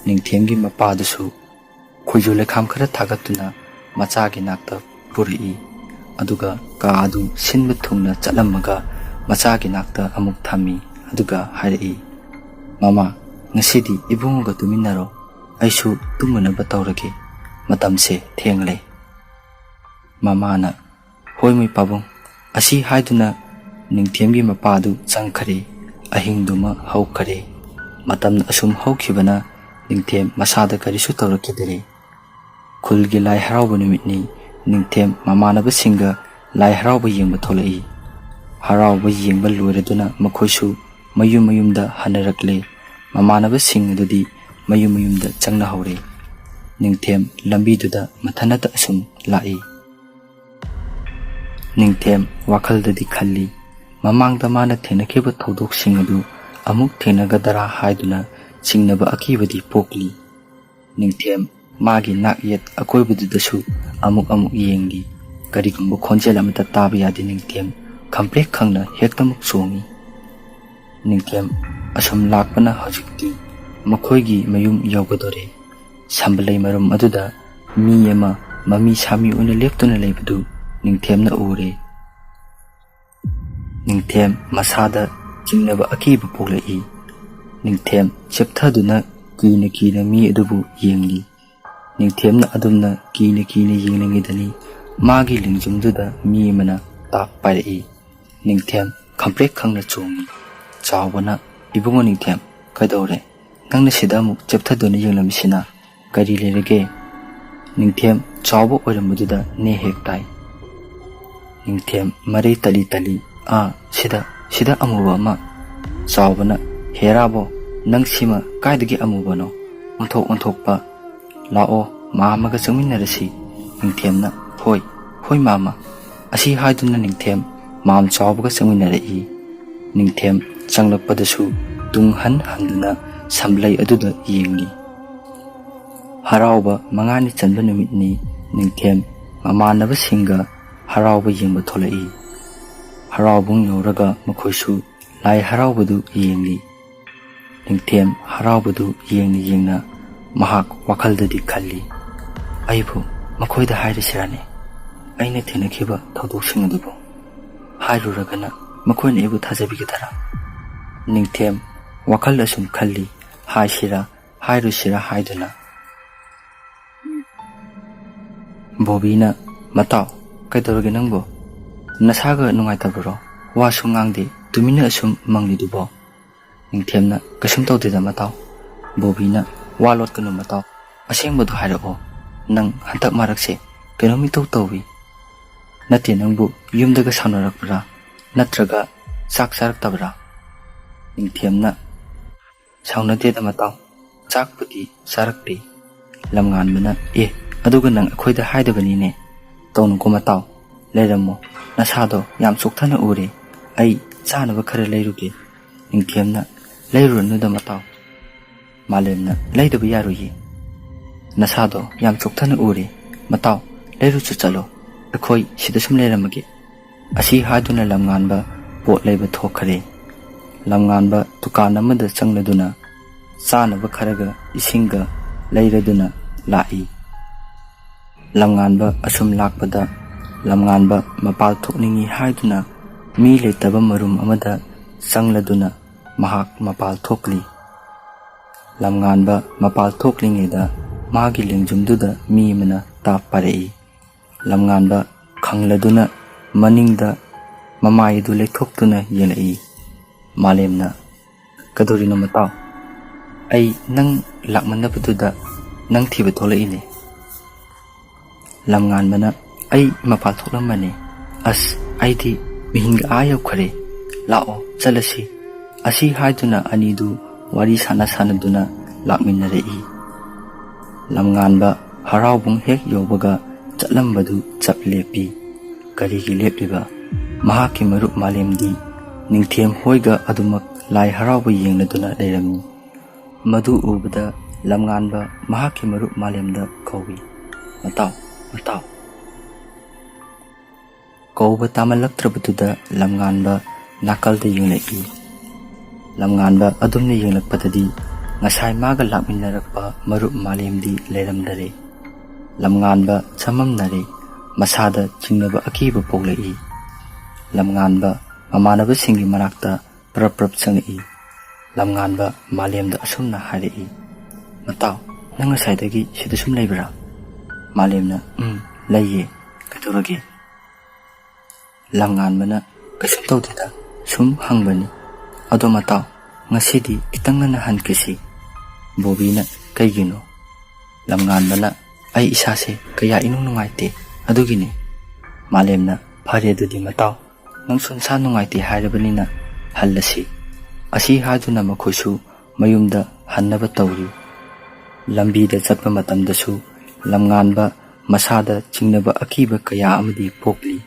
ꯅꯤꯡꯊꯦꯝꯒꯤ ꯃꯄꯥꯗꯨꯁꯨ ꯈꯣꯏꯖꯨ ꯂꯩꯈꯥꯝ ꯈꯔ ꯊꯥꯒꯠꯇꯨꯅ ꯃꯆꯥꯒꯤ ꯅꯥꯛꯇ ꯄꯨꯔꯛꯏ꯫ ꯑꯗꯨꯒ ꯀꯥ ꯑꯗꯨ ꯁꯤꯟꯕ ꯊꯨꯡꯅ ꯆꯠꯂꯝꯃꯒ ꯃꯆꯥꯒꯤ ꯅꯥꯛꯇ ꯑꯃꯨꯛ ꯊꯝꯃꯤ꯫ ꯑꯗꯨꯒ ꯍꯥꯏꯔꯛꯏ, "ꯃꯃꯥ, ꯉꯁꯤꯗꯤ ꯏꯕꯨꯡꯉꯣꯒ ꯇꯨꯃꯤꯟꯅꯔꯣ꯫ ꯑꯩꯁꯨ ꯇꯨꯝꯃꯨꯅꯕ ꯇꯧꯔꯒꯦ꯫ ꯃꯇꯝꯁꯦ ꯊꯦꯡꯂꯦ꯫" ꯃꯃꯥꯅ, "ꯍꯣꯏ ꯃꯣꯏ ꯄꯥꯕꯨꯡ꯫" ꯑꯁꯤ ꯍꯥꯏꯗꯨꯅ ꯅꯤꯡꯊꯦꯝꯒꯤ ꯃꯄꯥꯗꯨ ꯆꯪꯈꯔꯦ꯫ ꯑꯍꯤꯡꯗꯨꯃ ꯍꯧꯈꯔꯦ꯫ ꯃꯇꯝ ꯑꯁꯨꯝ ꯍꯧꯈꯤꯕꯅ ꯅꯤꯡꯊꯦꯝ ꯃꯁꯥꯗ ꯀꯔꯤꯁꯨ ꯇꯧꯔꯛꯈꯤꯗꯔꯦ꯫ ꯈꯨꯜꯒꯤ ꯂꯥꯏ ꯍꯔꯥꯎꯕ ꯅꯨꯃꯤꯠꯅꯤ꯫ ꯅꯤꯡꯊꯦꯝ ꯃꯃꯥꯟꯅꯕꯁꯤꯡꯒ ꯂꯥꯏ ꯍꯔꯥꯎꯕ ꯌꯦꯡꯕ ꯊꯣꯛꯂꯛꯏ꯫ ꯍꯔꯥꯎꯕ ꯌꯦꯡꯕ ꯂꯣꯏꯔꯗꯨꯅ ꯃꯈꯣꯏꯁꯨ ꯃꯌꯨꯝ ꯃꯌꯨꯝꯗ ꯍꯟꯅꯔꯛꯂꯦ꯫ ꯃꯃꯥꯟꯅꯕꯁꯤꯡ ꯑꯗꯨꯗꯤ ꯃꯌꯨꯝ ꯃꯌꯨꯝꯗ ꯆꯪꯅꯍꯧꯔꯦ꯫ ꯅꯤꯡꯊꯦꯝ ꯂꯝꯕꯤꯗꯨꯗ ꯃꯊꯟꯇ ꯑꯁꯨꯝ ꯂꯥꯛꯏ꯫ ꯅꯤꯡꯊꯦꯝ ꯋꯥꯈꯜꯗꯗꯤ ꯈꯜꯂꯤ, ꯃꯃꯥꯡꯗ ꯃꯥꯅ ꯊꯦꯡꯅꯈꯤꯕ ꯊꯧꯗꯣꯛꯁꯤꯡ ꯑꯗꯨ ꯑꯃꯨꯛ ꯊꯦꯡꯅꯒꯗꯔꯥ ꯍꯥꯏꯗꯨꯅ ꯆꯤꯡꯅꯕ ꯑꯀꯤꯕꯗꯤ ꯄꯣꯛꯂꯤ꯫ ꯅꯤꯡꯊꯦꯝ ꯃꯥꯒꯤ ꯅꯥꯛ ꯌꯦꯠ ꯑꯀꯣꯏꯕꯗꯨꯗꯁꯨ ꯑꯃꯨꯛ ꯑꯃꯨꯛ ꯌꯦꯡꯂꯤ꯫ ꯀꯔꯤꯒꯨꯝꯕ ꯈꯣꯟꯖꯦꯜ ꯑꯃꯠꯇ ꯇꯥꯕ ꯌꯥꯗꯦ꯫ ꯅꯤꯡꯊꯦꯝ ꯈꯪꯄ꯭ꯔꯦꯛ ꯈꯪꯅ ꯍꯦꯛꯇꯃꯛ ꯆꯣꯡꯏ꯫ ꯅꯤꯡꯊꯦꯝ ꯑꯁꯨꯝ ꯂꯥꯛꯄꯅ ꯍꯧꯖꯤꯛꯇꯤ ꯃꯈꯣꯏꯒꯤ ꯃꯌꯨꯝ ꯌꯧꯒꯗꯣꯔꯦ꯫ ꯁꯝꯕꯂꯩ ꯃꯔꯨꯝ ꯑꯗꯨꯗ ꯃꯤ ꯑꯃ ꯃꯃꯤ ꯁꯥꯃꯤ ꯑꯣꯏꯅ ꯂꯦꯞꯇꯨꯅ ꯂꯩꯕꯗꯨ ꯅꯤꯡꯊꯦꯝꯅ ꯎꯔꯦ꯫ ꯅꯤꯡꯊꯦꯝ ꯃꯁꯥꯗ ꯆꯤꯡꯅꯕ ꯑꯀꯤꯕ ꯄꯣꯛꯂꯛꯏ꯫ ꯅꯤꯡꯊꯦꯝ ꯆꯦꯞꯊꯗꯨꯅ ꯀꯤꯅ ꯀꯤꯅ ꯃꯤ ꯑꯗꯨꯕꯨ ꯌꯦꯡꯂꯤ꯫ ꯅꯤꯡꯊꯦꯝꯅ ꯑꯗꯨꯝꯅ ꯀꯤꯅ ꯀꯤꯅ ꯌꯦꯡꯂꯤꯉꯩꯗꯅꯤ ꯃꯥꯒꯤ ꯂꯦꯡꯖꯨꯝꯗꯨꯗ ꯃꯤ ꯑꯃꯅ ꯇꯥꯞ ꯄꯥꯏꯔꯛꯏ꯫ ꯅꯤꯡꯊꯦꯝ ꯈꯪꯄ꯭ꯔꯦꯛ ꯈꯪꯅ ꯆꯣꯡꯉꯤ꯫ ꯆꯥꯎꯕꯅ, "ꯏꯕꯨꯡꯉꯣ ꯅꯤꯡꯊꯦꯝ, ꯀꯩꯗꯧꯔꯦ? ꯅꯪꯅ ꯁꯤꯗ ꯑꯃꯨꯛ ꯆꯦꯞꯊꯗꯨꯅ ꯌꯦꯡꯂꯝꯃꯤꯁꯤꯅ ꯀꯔꯤ ꯂꯩꯔꯒꯦ?" ꯅꯤꯡꯊꯦꯝ ꯆꯥꯎꯕ ꯑꯣꯏꯔꯝꯕꯗꯨꯗ ꯅꯦ ꯍꯦꯛ ꯇꯥꯏ꯫ ꯅꯤꯡꯊꯦꯝ ꯃꯔꯩ ꯇꯠꯂꯤ ꯇꯠꯂꯤ, "ꯑꯥ, ꯁꯤꯗ, ꯁꯤꯗ ꯑꯃꯨꯕ ꯑꯃ꯫" ꯆꯥꯎꯕꯅ, "ꯍꯦꯔꯥꯕꯣ, ꯅꯪ ꯁꯤꯃ ꯀꯥꯏꯗꯒꯤ ꯑꯃꯨꯕꯅꯣ? ꯑꯣꯟꯊꯣꯛ ꯑꯣꯟꯊꯣꯛꯄ꯫ ꯂꯥꯛꯑꯣ, ꯃꯥꯝꯃꯒ ꯆꯪꯃꯤꯟꯅꯔꯁꯤ꯫" ꯅꯤꯡꯊꯦꯝꯅ, "ꯍꯣꯏ, ꯍꯣꯏ ꯃꯥꯝꯃ꯫" ꯑꯁꯤ ꯍꯥꯏꯗꯨꯅ ꯅꯤꯡꯊꯦꯝ ꯃꯥꯝ ꯆꯥꯎꯕꯒ ꯆꯪꯃꯤꯟꯅꯔꯛꯏ꯫ ꯅꯤꯡꯊꯦꯝ ꯆꯪꯂꯛꯄꯗꯁꯨ ꯇꯨꯡ ꯍꯟ ꯍꯟꯗꯨꯅ ꯁꯝꯂꯩ ꯑꯗꯨꯗ ꯌꯦꯡꯂꯤ꯫ ꯍꯔꯥꯎꯕ ꯃꯉꯥꯅꯤ ꯆꯟꯕ ꯅꯨꯃꯤꯠꯅꯤ꯫ ꯅꯤꯡꯊꯦꯝ ꯃꯃꯥꯟꯅꯕꯁꯤꯡꯒ ꯍꯔꯥꯎꯕ ꯌꯦꯡꯕ ꯊꯣꯛꯂꯛꯏ꯫ ꯍꯔꯥꯎꯕꯨꯡ ꯌꯧꯔꯒ ꯃꯈꯣꯏꯁꯨ ꯂꯥꯏ ꯍꯔꯥꯎꯕꯗꯨ ꯌꯦꯡꯂꯤ꯫ ꯅꯤꯡꯊꯦꯝ ꯍꯔꯥꯎꯕꯗꯨ ꯌꯦꯡꯅ ꯌꯦꯡꯅ ꯃꯍꯥꯛ ꯋꯥꯈꯜꯗꯗꯤ ꯈꯜꯂꯤ, "ꯑꯩꯕꯨ ꯃꯈꯣꯏꯗ ꯍꯥꯏꯔꯁꯤꯔꯅꯦ? ꯑꯩꯅ ꯊꯦꯡꯅꯈꯤꯕ ꯊꯧꯗꯣꯛꯁꯤꯡ ꯑꯗꯨꯕꯨ ꯍꯥꯏꯔꯨꯔꯒꯅ ꯃꯈꯣꯏꯅ ꯑꯩꯕꯨ ꯊꯥꯖꯕꯤꯒꯗꯔꯥ?" ꯅꯤꯡꯊꯦꯝ ꯋꯥꯈꯜ ꯑꯁꯨꯝ ꯈꯜꯂꯤ, ꯍꯥꯏꯁꯤꯔꯥ ꯍꯥꯏꯔꯣꯏꯁꯤꯔꯥ ꯍꯥꯏꯗꯨꯅ꯫ ꯕꯣꯕꯤꯅ, "ꯃꯇꯥꯎ, ꯀꯩꯗꯧꯔꯒꯦ ꯅꯪꯕꯨ? ꯅꯁꯥꯒ ꯅꯨꯡꯉꯥꯏꯇꯕꯔꯣ? ꯋꯥꯁꯨ ꯉꯥꯡꯗꯦ, ꯇꯨꯃꯤꯟꯅ ꯑꯁꯨꯝ ꯃꯪꯂꯤꯗꯨꯕꯣ?" ꯅꯤꯡꯊꯦꯝꯅ, "ꯀꯩꯁꯨꯝ ꯇꯧꯗꯦꯗ ꯃꯇꯥꯎ꯫" ꯕꯣꯕꯤꯅ, "ꯋꯥ ꯂꯣꯠꯀꯅꯨ ꯃꯇꯥꯎ, ꯑꯁꯦꯡꯕꯗꯨ ꯍꯥꯏꯔꯛꯑꯣ꯫ ꯅꯪ ꯍꯟꯗꯛ ꯃꯔꯛꯁꯦ ꯀꯩꯅꯣꯝ ꯏꯇꯧ ꯇꯧꯏ꯫ ꯅꯠꯇꯦ, ꯅꯪꯕꯨ ꯌꯨꯝꯗꯒ ꯁꯥꯎꯅꯔꯛꯄ꯭ꯔꯥ? ꯅꯠꯇ꯭ꯔꯒ ꯆꯥꯛ ꯆꯥꯔꯛꯇꯕ꯭ꯔꯥ?" ꯅꯤꯡꯊꯦꯝꯅ, "ꯁꯥꯎꯅꯗꯦꯗ ꯃꯇꯥꯎ, ꯆꯥꯛꯄꯨꯗꯤ ꯆꯥꯔꯛꯇꯦ꯫" ꯂꯝꯉꯥꯟꯕꯅ, "ꯑꯦ, ꯑꯗꯨꯒ ꯅꯪ ꯑꯩꯈꯣꯏꯗ ꯍꯥꯏꯗꯕꯅꯤꯅꯦ꯫ ꯇꯧꯅꯨꯀꯣ ꯃꯇꯥꯎ, ꯂꯩꯔꯝꯃꯣ, ꯅꯁꯥꯗꯣ ꯌꯥꯝ ꯆꯣꯛꯊꯅ ꯎꯔꯦ꯫ ꯑꯩ ꯆꯥꯅꯕ ꯈꯔ ꯂꯩꯔꯨꯒꯦ꯫" ꯅꯤꯡꯊꯦꯝꯅ, "ꯂꯩꯔꯨꯔꯅꯨꯗ ꯃꯇꯥꯎ꯫" ꯃꯥꯂꯦꯝꯅ, "ꯂꯩꯗꯕ ꯌꯥꯔꯣꯏꯌꯦ꯫ ꯅꯁꯥꯗꯣ ꯌꯥꯝ ꯆꯣꯛꯊꯅ ꯎꯔꯦ꯫ ꯃꯇꯥꯎ, ꯂꯩꯔꯨꯆꯣ ꯆꯠꯂꯣ꯫ ꯑꯩꯈꯣꯏ ꯁꯤꯗ ꯁꯨꯝ ꯂꯩꯔꯝꯃꯒꯦ꯫" ꯑꯁꯤ ꯍꯥꯏꯗꯨꯅ ꯂꯝꯉꯥꯟꯕ ꯄꯣꯠ ꯂꯩꯕ ꯊꯣꯛꯈ꯭ꯔꯦ꯫ ꯂꯝꯉꯥꯟꯕ ꯗꯨꯀꯥꯟ ꯑꯃꯗ ꯆꯪꯂꯗꯨꯅ ꯆꯥꯅꯕ ꯈꯔꯒ ꯏꯁꯤꯡꯒ ꯂꯩꯔꯗꯨꯅ ꯂꯥꯛꯏ꯫ ꯂꯝꯉꯥꯟꯕ ꯑꯁꯨꯝ ꯂꯥꯛꯄꯗ ꯂꯝꯉꯥꯟꯕ ꯃꯄꯥꯜ ꯊꯣꯛꯅꯤꯡꯏ ꯍꯥꯏꯗꯨꯅ ꯃꯤ ꯂꯩꯇꯕ ꯃꯔꯨꯝ ꯑꯃꯗ ꯆꯪꯂꯗꯨꯅ ꯃꯍꯥꯛ ꯃꯄꯥꯜ ꯊꯣꯛꯂꯤ꯫ ꯂꯝꯉꯥꯟꯕ ꯃꯄꯥꯜ ꯊꯣꯛꯂꯤꯉꯩꯗ ꯃꯥꯒꯤ ꯂꯦꯡꯖꯨꯝꯗꯨꯗ ꯃꯤ ꯑꯃꯅ ꯇꯥꯞ ꯄꯥꯏꯔꯛꯏ꯫ ꯂꯝꯉꯥꯟꯕ ꯈꯪꯂꯗꯨꯅ ꯃꯅꯤꯡꯗ ꯃꯃꯥꯏ ꯑꯗꯨ ꯂꯩꯊꯣꯛꯇꯨꯅ ꯌꯦꯡꯂꯛꯏ꯫ ꯃꯥꯂꯦꯝꯅ, "ꯀꯗꯧꯔꯤꯅꯣ ꯃꯇꯥꯎ? ꯑꯩ ꯅꯪ ꯂꯥꯛꯃꯟꯅꯕꯗꯨꯗ ꯅꯪ ꯊꯤꯕ ꯊꯣꯛꯂꯛꯏꯅꯦ꯫" ꯂꯝꯉꯥꯟꯕꯅ, "ꯑꯩ ꯃꯄꯥꯜ ꯊꯣꯛꯂꯝꯕꯅꯦ꯫ ꯑꯁ, ꯑꯩꯗꯤ ꯃꯤꯍꯤꯡꯒ ꯑꯥ ꯌꯧꯈ꯭ꯔꯦ꯫ ꯂꯥꯛꯑꯣ, ꯆꯠꯂꯁꯤ꯫" ꯑꯁꯤ ꯍꯥꯏꯗꯨꯅ ꯑꯅꯤꯗꯨ ꯋꯥꯔꯤ ꯁꯥꯟꯅ ꯁꯥꯟꯅꯗꯨꯅ ꯂꯥꯛꯃꯤꯟꯅꯔꯛꯏ꯫ ꯂꯝꯉꯥꯟꯕ ꯍꯔꯥꯎꯕꯨꯡ ꯍꯦꯛ ꯌꯧꯕꯒ ꯆꯠꯂꯝꯕꯗꯨ ꯆꯞ ꯂꯦꯞꯄꯤ꯫ ꯀꯔꯤꯒꯤ ꯂꯦꯞꯂꯤꯕ? ꯃꯍꯥꯛꯀꯤ ꯃꯔꯨꯞ ꯃꯥꯂꯦꯝꯗꯤ ꯅꯤꯡꯊꯦꯝ ꯍꯣꯏꯒ ꯑꯗꯨꯃꯛ ꯂꯥꯏ ꯍꯔꯥꯎꯕ ꯌꯦꯡꯂꯗꯨꯅ ꯂꯩꯔꯝꯃꯤ꯫ ꯃꯗꯨ ꯎꯕꯗ ꯂꯝꯉꯥꯟꯕ ꯃꯍꯥꯛꯀꯤ ꯃꯔꯨꯞ ꯃꯥꯂꯦꯝꯗ ꯀꯧꯏ, "ꯃꯇꯥꯎ, ꯃꯇꯥꯎ!" ꯀꯧꯕ ꯇꯥꯃꯜꯂꯛꯇ꯭ꯔꯕꯗꯨꯗ ꯂꯝꯉꯥꯟꯕ ꯅꯥꯀꯜꯗ ꯌꯦꯡꯂꯛꯏ꯫ ꯂꯝꯉꯥꯟꯕ ꯑꯗꯨꯝꯅ ꯌꯦꯡꯂꯛꯄꯗꯗꯤ ꯉꯁꯥꯏ ꯃꯥꯒ ꯂꯥꯛꯃꯤꯟꯅꯔꯛꯄ ꯃꯔꯨꯞ ꯃꯥꯂꯦꯝꯗꯤ ꯂꯩꯔꯝꯗꯔꯦ꯫ ꯂꯝꯉꯥꯟꯕ ꯆꯃꯝꯅꯔꯦ꯫ ꯃꯁꯥꯗ ꯆꯤꯡꯅꯕ ꯑꯀꯤꯕ ꯄꯣꯛꯂꯛꯏ꯫ ꯂꯝꯉꯥꯟꯕ ꯃꯃꯥꯟꯅꯕꯁꯤꯡꯒꯤ ꯃꯅꯥꯛꯇ ꯄ꯭ꯔꯞ ꯄ꯭ꯔꯞ ꯆꯪꯂꯛꯏ꯫ ꯂꯝꯉꯥꯟꯕ ꯃꯥꯂꯦꯝꯗ ꯑꯁꯨꯝꯅ ꯍꯥꯏꯔꯛꯏ, "ꯃꯇꯥꯎ, ꯅꯪ ꯉꯁꯥꯏꯗꯒꯤ ꯁꯤꯗ ꯁꯨꯝ ꯂꯩꯕ꯭ꯔꯥ?" ꯃꯥꯂꯦꯝꯅ, "ꯎꯝ, ꯂꯩꯌꯦ꯫ ꯀꯩꯗꯧꯔꯒꯦ?" ꯂꯝꯉꯥꯟꯕꯅ, "ꯀꯩꯁꯨꯝ ꯇꯧꯗꯦꯗ, ꯁꯨꯝ ꯍꯪꯕꯅꯤ꯫ ꯑꯗꯣ ꯃꯇꯥꯎ, ꯉꯁꯤꯗꯤ ꯈꯤꯇꯪ ꯉꯟꯅ ꯍꯟꯈꯤꯁꯤ꯫" ꯕꯣꯕꯤꯅ, "ꯀꯩꯒꯤꯅꯣ?" ꯂꯝꯉꯥꯟꯕꯅ, "ꯑꯩ ꯏꯁꯥꯁꯦ ꯀꯌꯥ ꯏꯅꯨꯡ ꯅꯨꯡꯉꯥꯏꯇꯦ, ꯑꯗꯨꯒꯤꯅꯦ꯫" ꯃꯥꯂꯦꯝꯅ, "ꯐꯔꯦ ꯑꯗꯨꯗꯤ ꯃꯇꯥꯎ, ꯅꯪꯁꯨ ꯅꯁꯥ ꯅꯨꯡꯉꯥꯏꯇꯦ ꯍꯥꯏꯔꯕꯅꯤꯅ ꯍꯜꯂꯁꯤ꯫" ꯑꯁꯤ ꯍꯥꯏꯗꯨꯅ ꯃꯈꯣꯏꯁꯨ ꯃꯌꯨꯝꯗ ꯍꯟꯅꯕ ꯇꯧꯔꯤ꯫ ꯂꯝꯕꯤꯗ ꯆꯠꯄ ꯃꯇꯝꯗꯁꯨ ꯂꯝꯉꯥꯟꯕ ꯃꯁꯥꯗ ꯆꯤꯡꯅꯕ ꯑꯀꯤꯕ ꯀꯌꯥ ꯑꯃꯗꯤ ꯄꯣꯛꯂꯤ꯫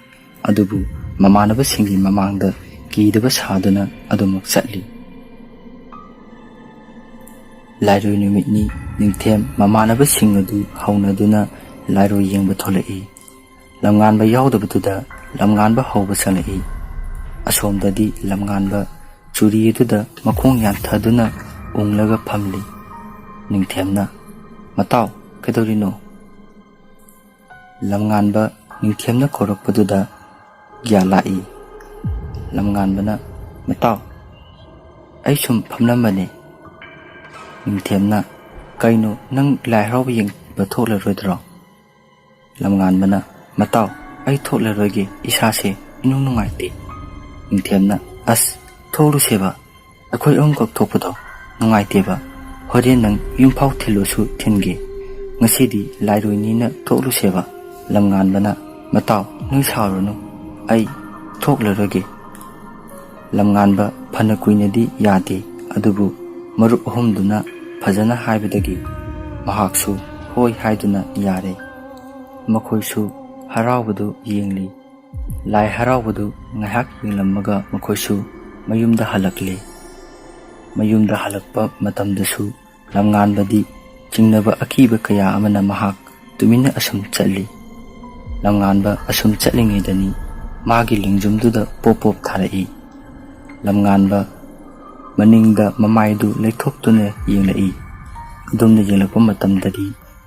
ꯑꯗꯨꯕꯨ ꯃꯃꯥꯟꯅꯕꯁꯤꯡꯒꯤ ꯃꯃꯥꯡꯗ ꯀꯤꯗꯕ ꯁꯥꯗꯨꯅ ꯑꯗꯨꯃꯛ ꯆꯠꯂꯤ꯫ ꯂꯥꯏꯔꯣꯏ ꯅꯨꯃꯤꯠꯅꯤ꯫ ꯅꯤꯡꯊꯦꯝ ꯃꯃꯥꯟꯅꯕꯁꯤꯡ ꯑꯗꯨ ꯍꯧꯅꯗꯨꯅ ꯂꯥꯏꯔꯣꯏ ꯌꯦꯡꯕ ꯊꯣꯛꯂꯛꯏ꯫ ꯂꯝꯉꯥꯟꯕ ꯌꯥꯎꯗꯕꯗꯨꯗ ꯂꯝꯉꯥꯟꯕ ꯍꯧꯕ ꯆꯪꯂꯛꯏ꯫ ꯑꯁꯣꯝꯗꯗꯤ ꯂꯝꯉꯥꯟꯕ ꯆꯨꯔꯤ ꯑꯗꯨꯗ ꯃꯈꯣꯡ ꯌꯥꯟꯊꯗꯨꯅ ꯎꯪꯂꯒ ꯐꯝꯂꯤ꯫ ꯅꯤꯡꯊꯦꯝꯅ, "ꯃꯇꯥꯎ, ꯀꯩꯗꯧꯔꯤꯅꯣ?" ꯂꯝꯉꯥꯟꯕ ꯅꯤꯡꯊꯦꯝꯅ ꯀꯧꯔꯛꯄꯗꯨꯗ ꯒ꯭ꯌꯥꯟ ꯂꯥꯛꯏ꯫ ꯂꯝꯉꯥꯟꯕꯅ, "ꯃꯇꯥꯎ, ꯑꯩ ꯁꯨꯝ ꯐꯝꯂꯝꯕꯅꯦ꯫" ꯅꯤꯡꯊꯦꯝꯅ, "ꯀꯩꯅꯣ, ꯅꯪ ꯂꯥꯏ ꯍꯔꯥꯎꯕ ꯌꯦꯡꯕ ꯊꯣꯛꯂꯔꯣꯏꯗ꯭ꯔꯣ?" ꯂꯝꯉꯥꯟꯕꯅ, "ꯃꯇꯥꯎ, ꯑꯩ ꯊꯣꯛꯂꯔꯣꯏꯒꯦ, ꯏꯁꯥꯁꯦ ꯏꯅꯨꯡ ꯅꯨꯡꯉꯥꯏꯇꯦ꯫" ꯅꯤꯡꯊꯦꯝꯅ, "ꯑꯁ, ꯊꯣꯛꯂꯨꯁꯦꯕ, ꯑꯩꯈꯣꯏ ꯑꯍꯨꯝꯈꯛ ꯊꯣꯛꯄꯗꯣ ꯅꯨꯡꯉꯥꯏꯇꯦꯕ, ꯍꯣꯔꯦꯟ ꯅꯪ ꯌꯨꯝꯐꯥꯎ ꯊꯤꯜꯂꯨꯁꯨ ꯊꯤꯟꯒꯦ, ꯉꯁꯤꯗꯤ ꯂꯥꯏꯔꯣꯏꯅꯤꯅ ꯊꯣꯛꯂꯨꯁꯦꯕ꯫" ꯂꯝꯉꯥꯟꯕꯅ, "ꯃꯇꯥꯎ, ꯅꯣꯏ ꯁꯥꯎꯔꯨꯅꯨ, ꯑꯩ ꯊꯣꯛꯂꯔꯣꯏꯒꯦ꯫" ꯂꯝꯉꯥꯟꯕ ꯐꯅ ꯀꯨꯏꯅꯗꯤ ꯌꯥꯗꯦ, ꯑꯗꯨꯕꯨ ꯃꯔꯨꯞ ꯑꯍꯨꯝꯗꯨꯅ ꯐꯖꯅ ꯍꯥꯏꯕꯗꯒꯤ ꯃꯍꯥꯛꯁꯨ ꯍꯣꯏ ꯍꯥꯏꯗꯨꯅ ꯌꯥꯔꯦ꯫ ꯃꯈꯣꯏꯁꯨ ꯍꯔꯥꯎꯕꯗꯨ ꯌꯦꯡꯂꯤ꯫ ꯂꯥꯏ ꯍꯔꯥꯎꯕꯗꯨ ꯉꯥꯏꯍꯥꯛ ꯌꯦꯡꯂꯝꯃꯒ ꯃꯈꯣꯏꯁꯨ ꯃꯌꯨꯝꯗ ꯍꯜꯂꯛꯂꯦ꯫ ꯃꯌꯨꯝꯗ ꯍꯜꯂꯛꯄ ꯃꯇꯝꯗꯁꯨ ꯂꯝꯉꯥꯟꯕꯗꯤ ꯆꯤꯡꯅꯕ ꯑꯀꯤꯕ ꯀꯌꯥ ꯑꯃꯅ ꯃꯍꯥꯛ ꯇꯨꯃꯤꯟꯅ ꯑꯁꯨꯝ ꯆꯠꯂꯤ꯫ ꯂꯝꯉꯥꯟꯕ ꯑꯁꯨꯝ ꯆꯠꯂꯤꯉꯩꯗꯅꯤ ꯃꯥꯒꯤ ꯂꯦꯡꯖꯨꯝꯗꯨꯗ ꯄꯣꯞ ꯄꯣꯞ ꯊꯥꯔꯛꯏ꯫ ꯂꯝꯉꯥꯟꯕ ꯃꯅꯤꯡꯗ ꯃꯃꯥꯏꯗꯨ ꯂꯩꯊꯣꯛꯇꯨꯅ ꯌꯦꯡꯂꯛꯏ꯫ ꯑꯗꯨꯝꯅ ꯌꯦꯡꯂꯛꯄ ꯃꯇꯝꯗꯗꯤ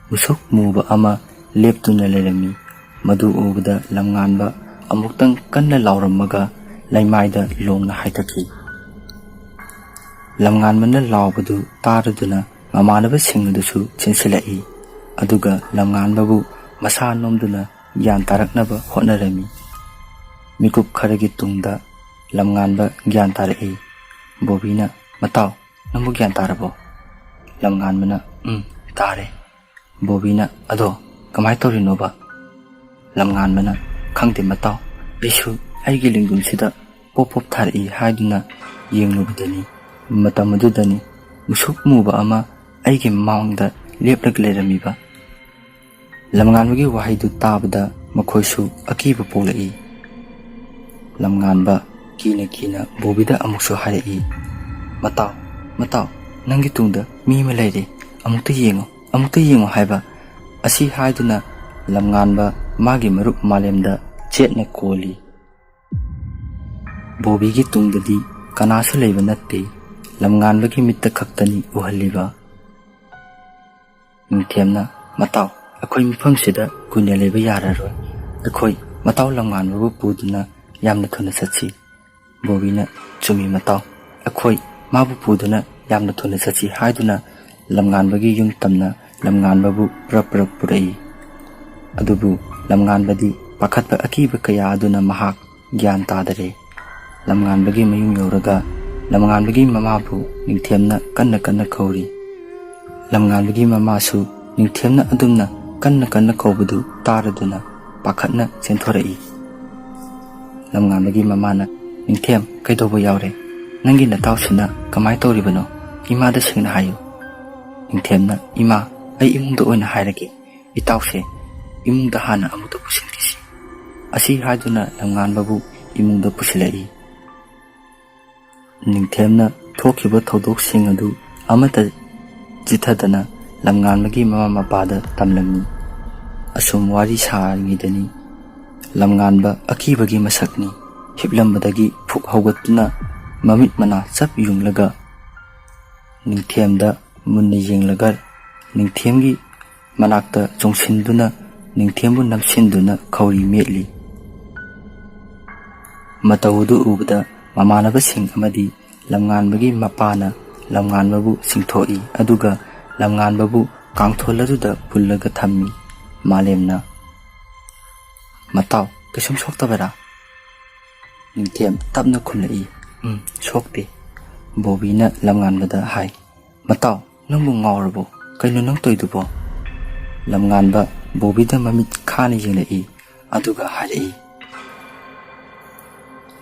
ꯃꯨꯁꯨꯛ ꯃꯨꯕ ꯑꯃ ꯂꯦꯞꯇꯨꯅ ꯂꯩꯔꯝꯃꯤ꯫ ꯃꯗꯨ ꯎꯕꯗ ꯂꯝꯉꯥꯟꯕ ꯑꯃꯨꯛꯇꯪ ꯀꯟꯅ ꯂꯥꯎꯔꯝꯃꯒ ꯂꯩꯃꯥꯏꯗ ꯂꯣꯡꯅ ꯍꯥꯏꯊꯈꯤ꯫ ꯂꯝꯉꯥꯟꯕꯅ ꯂꯥꯎꯕꯗꯨ ꯇꯥꯔꯗꯨꯅ ꯃꯃꯥꯟꯅꯕꯁꯤꯡ ꯑꯗꯨꯁꯨ ꯆꯦꯟꯁꯤꯜꯂꯛꯏ꯫ ꯑꯗꯨꯒ ꯂꯝꯉꯥꯟꯕꯕꯨ ꯃꯁꯥ ꯅꯣꯝꯗꯨꯅ ꯒ꯭ꯌꯥꯟ ꯇꯥꯔꯛꯅꯕ ꯍꯣꯠꯅꯔꯝꯃꯤ꯫ ꯃꯤꯀꯨꯞ ꯈꯔꯒꯤ ꯇꯨꯡꯗ ꯂꯝꯉꯥꯟꯕ ꯒ꯭ꯌꯥꯟ ꯇꯥꯔꯛꯏ꯫ ꯕꯣꯕꯤꯅ, "ꯃꯇꯥꯎ, ꯅꯪꯕꯨ ꯒ꯭ꯌꯥꯟ ꯇꯥꯔꯕꯣ?" ꯂꯝꯉꯥꯟꯕꯅ, "ꯎꯝ, ꯇꯥꯔꯦ꯫" ꯕꯣꯕꯤꯅ, "ꯑꯗꯣ ꯀꯃꯥꯏ ꯇꯧꯔꯤꯅꯣꯕ?" ꯂꯝꯉꯥꯟꯕꯅ, "ꯈꯪꯗꯦ ꯃꯇꯥꯎ, ꯑꯩꯁꯨ ꯑꯩꯒꯤ ꯂꯦꯡꯒꯨꯝꯁꯤꯗ ꯄꯣꯞ ꯄꯣꯞ ꯊꯥꯔꯛꯏ ꯍꯥꯏꯗꯨꯅ ꯌꯦꯡꯂꯨꯕꯗꯅꯤ, ꯃꯇꯝ ꯑꯗꯨꯗꯅꯤ ꯃꯨꯁꯨꯛ ꯃꯨꯕ ꯑꯃ ꯑꯩꯒꯤ ꯃꯃꯥꯡꯗ ꯂꯦꯞꯂꯒ ꯂꯩꯔꯝꯃꯤꯕ꯫" ꯂꯝꯉꯥꯟꯕꯒꯤ ꯋꯥꯍꯩꯗꯨ ꯇꯥꯕꯗ ꯃꯈꯣꯏꯁꯨ ꯑꯀꯤꯕ ꯄꯣꯛꯂꯛꯏ꯫ ꯂꯝꯉꯥꯟꯕ ꯀꯤꯅ ꯀꯤꯅ ꯕꯣꯕꯤꯗ ꯑꯃꯨꯛꯁꯨ ꯍꯥꯏꯔꯛꯏ, "ꯃꯇꯥꯎ, ꯃꯇꯥꯎ, ꯅꯪꯒꯤ ꯇꯨꯡꯗ ꯃꯤ ꯑꯃ ꯂꯩꯔꯦ, ꯑꯃꯨꯛꯇ ꯌꯦꯡꯉꯨ, ꯑꯃꯨꯛꯇ ꯌꯦꯡꯉꯨ" ꯍꯥꯏꯕ꯫ ꯑꯁꯤ ꯍꯥꯏꯗꯨꯅ ꯂꯝꯉꯥꯟꯕ ꯃꯥꯒꯤ ꯃꯔꯨꯞ ꯃꯥꯂꯦꯝꯗ ꯆꯦꯠꯅ ꯀꯣꯜꯂꯤ꯫ ꯕꯣꯕꯤꯒꯤ ꯇꯨꯡꯗꯗꯤ ꯀꯅꯥꯁꯨ ꯂꯩꯕ ꯅꯠꯇꯦ, ꯂꯝꯉꯥꯟꯕꯒꯤ ꯃꯤꯠꯇ ꯈꯛꯇꯅꯤ ꯎꯍꯜꯂꯤꯕ꯫ ꯅꯤꯡꯊꯦꯝꯅ, "ꯃꯇꯥꯎ, ꯑꯩꯈꯣꯏ ꯃꯐꯝꯁꯤꯗ ꯀꯨꯏꯅ ꯂꯩꯕ ꯌꯥꯔꯔꯣꯏ꯫ ꯑꯩꯈꯣꯏ ꯃꯇꯥꯎ ꯂꯝꯉꯥꯟꯕꯕꯨ ꯄꯨꯗꯨꯅ ꯌꯥꯝꯅ ꯊꯨꯅ ꯆꯠꯁꯤ꯫" ꯕꯣꯕꯤꯅ, "ꯆꯨꯝꯃꯤ ꯃꯇꯥꯎ, ꯑꯩꯈꯣꯏ ꯃꯥꯕꯨ ꯄꯨꯗꯨꯅ ꯌꯥꯝꯅ ꯊꯨꯅ ꯆꯠꯁꯤ" ꯍꯥꯏꯗꯨꯅ ꯂꯝꯉꯥꯟꯕꯒꯤ ꯌꯨꯝ ꯇꯝꯅ ꯂꯝꯉꯥꯟꯕꯕꯨ ꯄ꯭ꯔꯞ ꯄ꯭ꯔꯞ ꯄꯨꯔꯛꯏ꯫ ꯑꯗꯨꯕꯨ ꯂꯝꯉꯥꯟꯕꯗꯤ ꯄꯥꯈꯠꯄ ꯑꯀꯤꯕ ꯀꯌꯥ ꯑꯗꯨꯅ ꯃꯍꯥꯛ ꯒ꯭ꯌꯥꯟ ꯇꯥꯗꯔꯦ꯫ ꯂꯝꯉꯥꯟꯕꯒꯤ ꯃꯌꯨꯝ ꯌꯧꯔꯒ ꯂꯝꯉꯥꯟꯕꯒꯤ ꯃꯃꯥꯕꯨ ꯅꯤꯡꯊꯦꯝꯅ ꯀꯟꯅ ꯀꯟꯅ ꯀꯧꯔꯤ꯫ ꯂꯝꯉꯥꯟꯕꯒꯤ ꯃꯃꯥꯁꯨ ꯅꯤꯡꯊꯦꯝꯅ ꯑꯗꯨꯝꯅ ꯀꯟꯅ ꯀꯟꯅ ꯀꯧꯕꯗꯨ ꯇꯥꯔꯗꯨꯅ ꯄꯥꯈꯠꯅ ꯆꯦꯟꯊꯣꯔꯛꯏ꯫ ꯂꯝꯉꯥꯟꯕꯒꯤ ꯃꯃꯥꯅ, "ꯅꯤꯡꯊꯦꯝ, ꯀꯩꯗꯧꯕ ꯌꯥꯎꯔꯦ? ꯅꯪꯒꯤ ꯅꯇꯥꯎꯁꯤꯅ ꯀꯃꯥꯏ ꯇꯧꯔꯤꯕꯅꯣ? ꯏꯃꯥꯗ ꯁꯦꯡꯅ ꯍꯥꯏꯌꯨ꯫" ꯅꯤꯡꯊꯦꯝꯅ, "ꯏꯃꯥ, ꯑꯩ ꯏꯃꯨꯡꯗ ꯑꯣꯏꯅ ꯍꯥꯏꯔꯒꯦ꯫ ꯏꯇꯥꯎꯁꯦ ꯏꯃꯨꯡꯗ ꯍꯥꯟꯅ ꯑꯃꯨꯛꯇ ꯄꯨꯁꯤꯟꯈꯤꯁꯤ꯫" ꯑꯁꯤ ꯍꯥꯏꯗꯨꯅ ꯂꯝꯉꯥꯟꯕꯕꯨ ꯏꯃꯨꯡꯗ ꯄꯨꯁꯤꯜꯂꯛꯏ꯫ ꯅꯤꯡꯊꯦꯝꯅ ꯊꯣꯛꯈꯤꯕ ꯊꯧꯗꯣꯛꯁꯤꯡ ꯑꯗꯨ ꯑꯃꯠꯇ ꯆꯤꯊꯗꯅ ꯂꯝꯉꯥꯟꯕꯒꯤ ꯃꯃꯥ ꯃꯄꯥꯗ ꯇꯝꯂꯝꯃꯤ꯫ ꯑꯁꯨꯝ ꯋꯥꯔꯤ ꯁꯥꯔꯤꯉꯩꯗꯅꯤ ꯂꯝꯉꯥꯟꯕ ꯑꯀꯤꯕꯒꯤ ꯃꯁꯛꯅꯤ ꯍꯤꯞꯂꯝꯕꯗꯒꯤ ꯐꯨꯛ ꯍꯧꯒꯠꯇꯨꯅ ꯃꯃꯤꯠ ꯃꯅꯥ ꯆꯞ ꯌꯨꯡꯂꯒ ꯅꯤꯡꯊꯦꯝꯗ ꯃꯨꯟꯅ ꯌꯦꯡꯂꯒ ꯅꯤꯡꯊꯦꯝꯒꯤ ꯃꯅꯥꯛꯇ ꯆꯣꯡꯁꯤꯟꯗꯨꯅ ꯅꯤꯡꯊꯦꯝꯕꯨ ꯅꯝꯁꯤꯟꯗꯨꯅ ꯈꯧꯔꯤ ꯃꯦꯠꯂꯤ꯫ ꯃꯇꯧ ꯑꯗꯨ ꯎꯕꯗ ꯃꯃꯥꯟꯅꯕꯁꯤꯡ ꯑꯃꯗꯤ ꯂꯝꯉꯥꯟꯕꯒꯤ ꯃꯄꯥꯅ ꯂꯝꯉꯥꯟꯕꯕꯨ ꯆꯤꯡꯊꯣꯛꯏ, ꯑꯗꯨꯒ ꯂꯝꯉꯥꯟꯕꯕꯨ ꯀꯥꯡꯊꯣꯜ ꯑꯗꯨꯗ ꯄꯨꯜꯂꯒ ꯊꯝꯃꯤ꯫ ꯃꯥꯂꯦꯝꯅ, "ꯃꯇꯥꯎ, ꯀꯩꯁꯨꯝ ꯁꯣꯛꯇꯕꯔꯥ?" ꯅꯤꯡꯊꯦꯝ ꯇꯞꯅ ꯈꯨꯝꯂꯛꯏ, "ꯎꯝ, ꯁꯣꯛꯇꯦ꯫" ꯕꯣꯕꯤꯅ ꯂꯝꯉꯥꯟꯕꯗ ꯍꯥꯏ, "ꯃꯇꯥꯎ, ꯅꯪꯕꯨ ꯉꯥꯎꯔꯕꯣ? ꯀꯩꯅꯣ ꯅꯪ ꯇꯧꯏꯗꯨꯕꯣ?" ꯂꯝꯉꯥꯟꯕ ꯕꯣꯕꯤꯗ ꯃꯃꯤꯠ ꯈꯥꯅ ꯌꯦꯡꯂꯛꯏ, ꯑꯗꯨꯒ ꯍꯥꯏꯔꯛꯏ,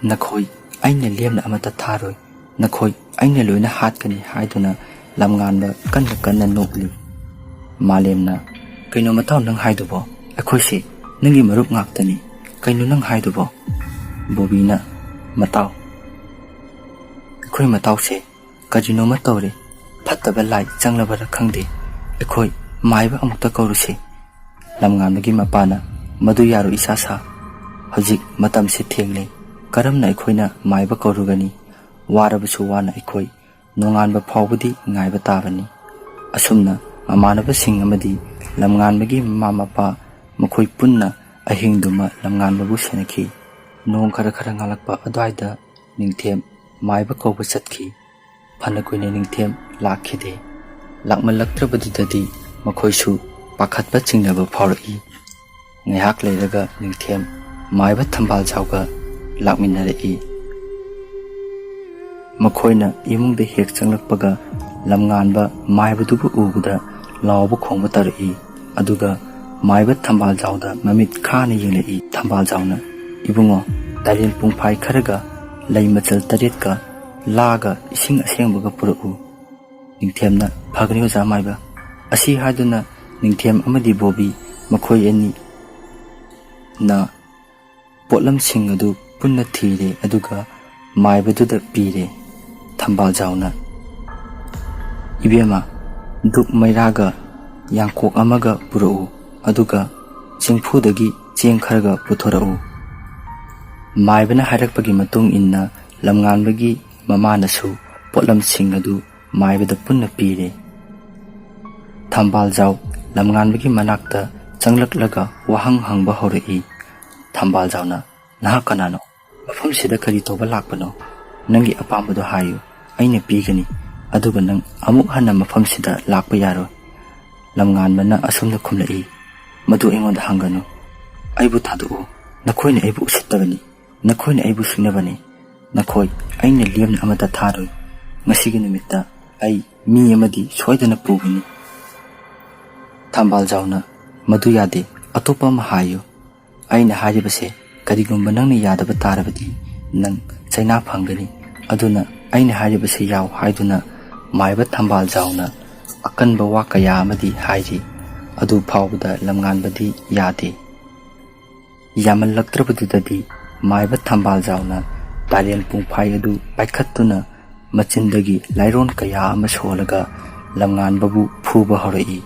"ꯅꯈꯣꯏ ꯑꯩꯅ ꯂꯦꯝꯅ ꯑꯃꯠꯇ ꯊꯥꯔꯣꯏ, ꯅꯈꯣꯏ ꯑꯩꯅ ꯂꯣꯏꯅ ꯍꯥꯠꯀꯅꯤ" ꯍꯥꯏꯗꯨꯅ ꯂꯝꯉꯥꯟꯕ ꯀꯟꯅ ꯀꯟꯅ ꯅꯣꯛꯂꯤ꯫ ꯃꯥꯂꯦꯝꯅ, "ꯀꯩꯅꯣ ꯃꯇꯥꯎ ꯅꯪ ꯍꯥꯏꯗꯨꯕꯣ? ꯑꯩꯈꯣꯏꯁꯦ ꯅꯪꯒꯤ ꯃꯔꯨꯞ ꯉꯥꯛꯇꯅꯤ꯫ ꯀꯩꯅꯣ ꯅꯪ ꯍꯥꯏꯗꯨꯕꯣ?" ꯕꯣꯕꯤꯅ, "ꯃꯇꯥꯎ, ꯑꯩꯈꯣꯏ ꯃꯇꯥꯎꯁꯦ ꯀꯔꯤꯅꯣꯃ ꯇꯧꯔꯦ꯫ ꯐꯠꯇꯕ ꯂꯥꯏ ꯆꯪꯂꯕꯔꯥ ꯈꯪꯗꯦ꯫ ꯑꯩꯈꯣꯏ ꯃꯥꯏꯕ ꯑꯃꯨꯛꯇ ꯀꯧꯔꯨꯁꯦ꯫" ꯂꯝꯉꯥꯟꯕꯒꯤ ꯃꯄꯥꯅ, "ꯃꯗꯨ ꯌꯥꯔꯣꯏ ꯏꯁꯥ ꯁꯥ꯫ ꯍꯧꯖꯤꯛ ꯃꯇꯝꯁꯦ ꯊꯦꯡꯂꯦ꯫ ꯀꯔꯝꯅ ꯑꯩꯈꯣꯏꯅ ꯃꯥꯏꯕ ꯀꯧꯔꯨꯒꯅꯤ? ꯋꯥꯔꯕꯁꯨ ꯋꯥꯅ ꯑꯩꯈꯣꯏ ꯅꯣꯡꯉꯥꯟꯕ ꯐꯥꯎꯕꯗꯤ ꯉꯥꯏꯕ ꯇꯥꯕꯅꯤ꯫" ꯑꯁꯨꯝꯅ ꯃꯃꯥꯟꯅꯕꯁꯤꯡ ꯑꯃꯗꯤ ꯂꯝꯉꯥꯟꯕꯒꯤ ꯃꯃꯥ ꯃꯄꯥ, ꯃꯈꯣꯏ ꯄꯨꯟꯅ ꯑꯍꯤꯡꯗꯨꯃ ꯂꯝꯉꯥꯟꯕꯕꯨ ꯁꯦꯟꯅꯈꯤ꯫ ꯅꯣꯡ ꯈꯔ ꯈꯔ ꯉꯥꯜꯂꯛꯄ ꯑꯗꯨꯋꯥꯏꯗ ꯅꯤꯡꯊꯦꯝ ꯃꯥꯏꯕ ꯀꯧꯕ ꯆꯠꯈꯤ꯫ ꯐꯅ ꯀꯨꯏꯅ ꯅꯤꯡꯊꯦꯝ ꯂꯥꯛꯈꯤꯗꯦ꯫ ꯂꯥꯛꯃꯜꯂꯛꯇ꯭ꯔꯕꯗꯨꯗꯗꯤ ꯃꯈꯣꯏꯁꯨ ꯄꯥꯈꯠꯄ ꯆꯤꯡꯅꯕ ꯐꯥꯎꯔꯛꯏ꯫ ꯉꯥꯏꯍꯥꯛ ꯂꯩꯔꯒ ꯅꯤꯡꯊꯦꯝ ꯃꯥꯏꯕ ꯊꯝꯕꯥꯜꯖꯥꯎꯒ ꯂꯥꯛꯃꯤꯟꯅꯔꯛꯏ꯫ ꯃꯈꯣꯏꯅ ꯏꯃꯨꯡꯗ ꯍꯦꯛ ꯆꯪꯂꯛꯄꯒ ꯂꯝꯉꯥꯟꯕ ꯃꯥꯏꯕꯗꯨꯕꯨ ꯎꯕꯗ ꯂꯥꯎꯕ ꯈꯣꯡꯕ ꯇꯧꯔꯛꯏ꯫ ꯑꯗꯨꯒ ꯃꯥꯏꯕ ꯊꯝꯕꯥꯜꯖꯥꯎꯗ ꯃꯃꯤꯠ ꯈꯥꯅ ꯌꯦꯡꯂꯛꯏ꯫ ꯊꯝꯕꯥꯜꯖꯥꯎꯅ, "ꯏꯕꯨꯡꯉꯣ, ꯇꯥꯂꯦꯟ ꯄꯨꯡꯐꯥꯏ ꯈꯔꯒ ꯂꯩ ꯃꯆꯜ ꯇꯔꯦꯠꯀ ꯂꯥꯒ ꯏꯁꯤꯡ ꯑꯁꯦꯡꯕꯒ ꯄꯨꯔꯛꯎ"꯫ ꯅꯤꯡꯊꯦꯝꯅ, "ꯐꯒꯅꯤ ꯑꯣꯖꯥ ꯃꯥꯏꯕ"꯫ ꯑꯁꯤ ꯍꯥꯏꯗꯨꯅ ꯅꯤꯡꯊꯦꯝ ꯑꯃꯗꯤ ꯕꯣꯕꯤ ꯃꯈꯣꯏ ꯑꯅꯤ ꯅ ꯄꯣꯠꯂꯝꯁꯤꯡ ꯑꯗꯨ ꯄꯨꯟꯅ ꯊꯤꯔꯦ, ꯑꯗꯨꯒ ꯃꯥꯏꯕꯗꯨꯗ ꯄꯤꯔꯦ꯫ ꯊꯝꯕꯥꯜꯖꯥꯎꯅ, "ꯏꯕꯦꯝꯃ, ꯗꯨꯛ ꯃꯩꯔꯥꯒ ꯌꯥꯡꯀꯣꯛ ꯑꯃꯒ ꯄꯨꯔꯛꯎ, ꯑꯗꯨꯒ ꯆꯦꯡꯐꯨꯗꯒꯤ ꯆꯦꯡ ꯈꯔꯒ ꯄꯨꯊꯣꯔꯛꯎ"꯫ ꯃꯥꯏꯕꯅ ꯍꯥꯏꯔꯛꯄꯒꯤ ꯃꯇꯨꯡ ꯏꯟꯅ ꯂꯝꯉꯥꯟꯕꯒꯤ ꯃꯃꯥꯅꯁꯨ ꯄꯣꯠꯂꯝꯁꯤꯡ ꯑꯗꯨ ꯃꯥꯏꯕꯗ ꯄꯨꯟꯅ ꯄꯤꯔꯦ꯫ ꯊꯝꯕꯥꯜꯖꯥꯎ ꯂꯝꯉꯥꯟꯕꯒꯤ ꯃꯅꯥꯛꯇ ꯆꯪꯂꯛꯂꯒ ꯋꯥꯍꯪ ꯍꯪꯕ ꯍꯧꯔꯛꯏ꯫ ꯊꯝꯕꯥꯜꯖꯥꯎꯅ, "ꯅꯍꯥꯛ ꯀꯅꯥꯅꯣ? ꯃꯐꯝꯁꯤꯗ ꯀꯔꯤ ꯇꯧꯕ ꯂꯥꯛꯄꯅꯣ? ꯅꯪꯒꯤ ꯑꯄꯥꯝꯕꯗꯣ ꯍꯥꯏꯌꯨ, ꯑꯩꯅ ꯄꯤꯒꯅꯤ꯫ ꯑꯗꯨꯒ ꯅꯪ ꯑꯃꯨꯛ ꯍꯟꯅ ꯃꯐꯝꯁꯤꯗ ꯂꯥꯛꯄ ꯌꯥꯔꯣꯏ"꯫ ꯂꯝꯉꯥꯟꯕꯅ ꯑꯁꯨꯝꯅ ꯈꯨꯝꯂꯛꯏ, "ꯃꯗꯨ ꯑꯩꯉꯣꯟꯗ ꯍꯪꯒꯅꯨ꯫ ꯑꯩꯕꯨ ꯊꯥꯗꯣꯛꯎ꯫ ꯅꯈꯣꯏꯅ ꯑꯩꯕꯨ ꯎꯁꯤꯠꯇꯕꯅꯤ꯫ ꯅꯈꯣꯏꯅ ꯑꯩꯕꯨ ꯁꯤꯡꯅꯕꯅꯤ꯫ ꯅꯈꯣꯏ ꯑꯩꯅ ꯂꯦꯝꯅ ꯑꯃꯠꯇ ꯊꯥꯔꯣꯏ꯫ ꯉꯁꯤꯒꯤ ꯅꯨꯃꯤꯠꯇ ꯑꯩ ꯃꯤ ꯑꯃꯗꯤ ꯁꯣꯏꯗꯅ ꯄꯨꯒꯅꯤ"꯫ ꯊꯝꯕꯥꯜꯖꯥꯎꯅ, "ꯃꯗꯨ ꯌꯥꯗꯦ, ꯑꯇꯣꯞꯄ ꯑꯃ ꯍꯥꯏꯌꯨ꯫ ꯑꯩꯅ ꯍꯥꯏꯔꯤꯕꯁꯦ ꯀꯔꯤꯒꯨꯝꯕ ꯅꯪꯅ ꯌꯥꯗꯕ ꯇꯥꯔꯕꯗꯤ ꯅꯪ ꯆꯩꯅꯥ ꯐꯪꯒꯅꯤ꯫ ꯑꯗꯨꯅ ꯑꯩꯅ ꯍꯥꯏꯔꯤꯕꯁꯦ ꯌꯥꯎ" ꯍꯥꯏꯗꯨꯅ ꯃꯥꯏꯕ ꯊꯝꯕꯥꯜꯖꯥꯎꯅ ꯑꯀꯟꯕ ꯋꯥ ꯀꯌꯥ ꯑꯃꯗꯤ ꯍꯥꯏꯔꯤ꯫ ꯑꯗꯨ ꯐꯥꯎꯕꯗ ꯂꯝꯉꯥꯟꯕꯗꯤ ꯌꯥꯗꯦ꯫ ꯌꯥꯝꯃꯜꯂꯛꯇ꯭ꯔꯕꯗꯨꯗꯗꯤ ꯃꯥꯏꯕ ꯊꯝꯕꯥꯜꯖꯥꯎꯅ ꯇꯥꯂꯦꯟ ꯄꯨꯡꯐꯥꯏ ꯑꯗꯨ ꯄꯥꯏꯈꯠꯇꯨꯅ ꯃꯆꯤꯟꯗꯒꯤ ꯂꯥꯏꯔꯣꯟ ꯀꯌꯥ ꯑꯃ ꯁꯣꯜꯂꯒ ꯂꯝꯉꯥꯟꯕꯕꯨ ꯐꯨꯕ ꯍꯧꯔꯛꯏ꯫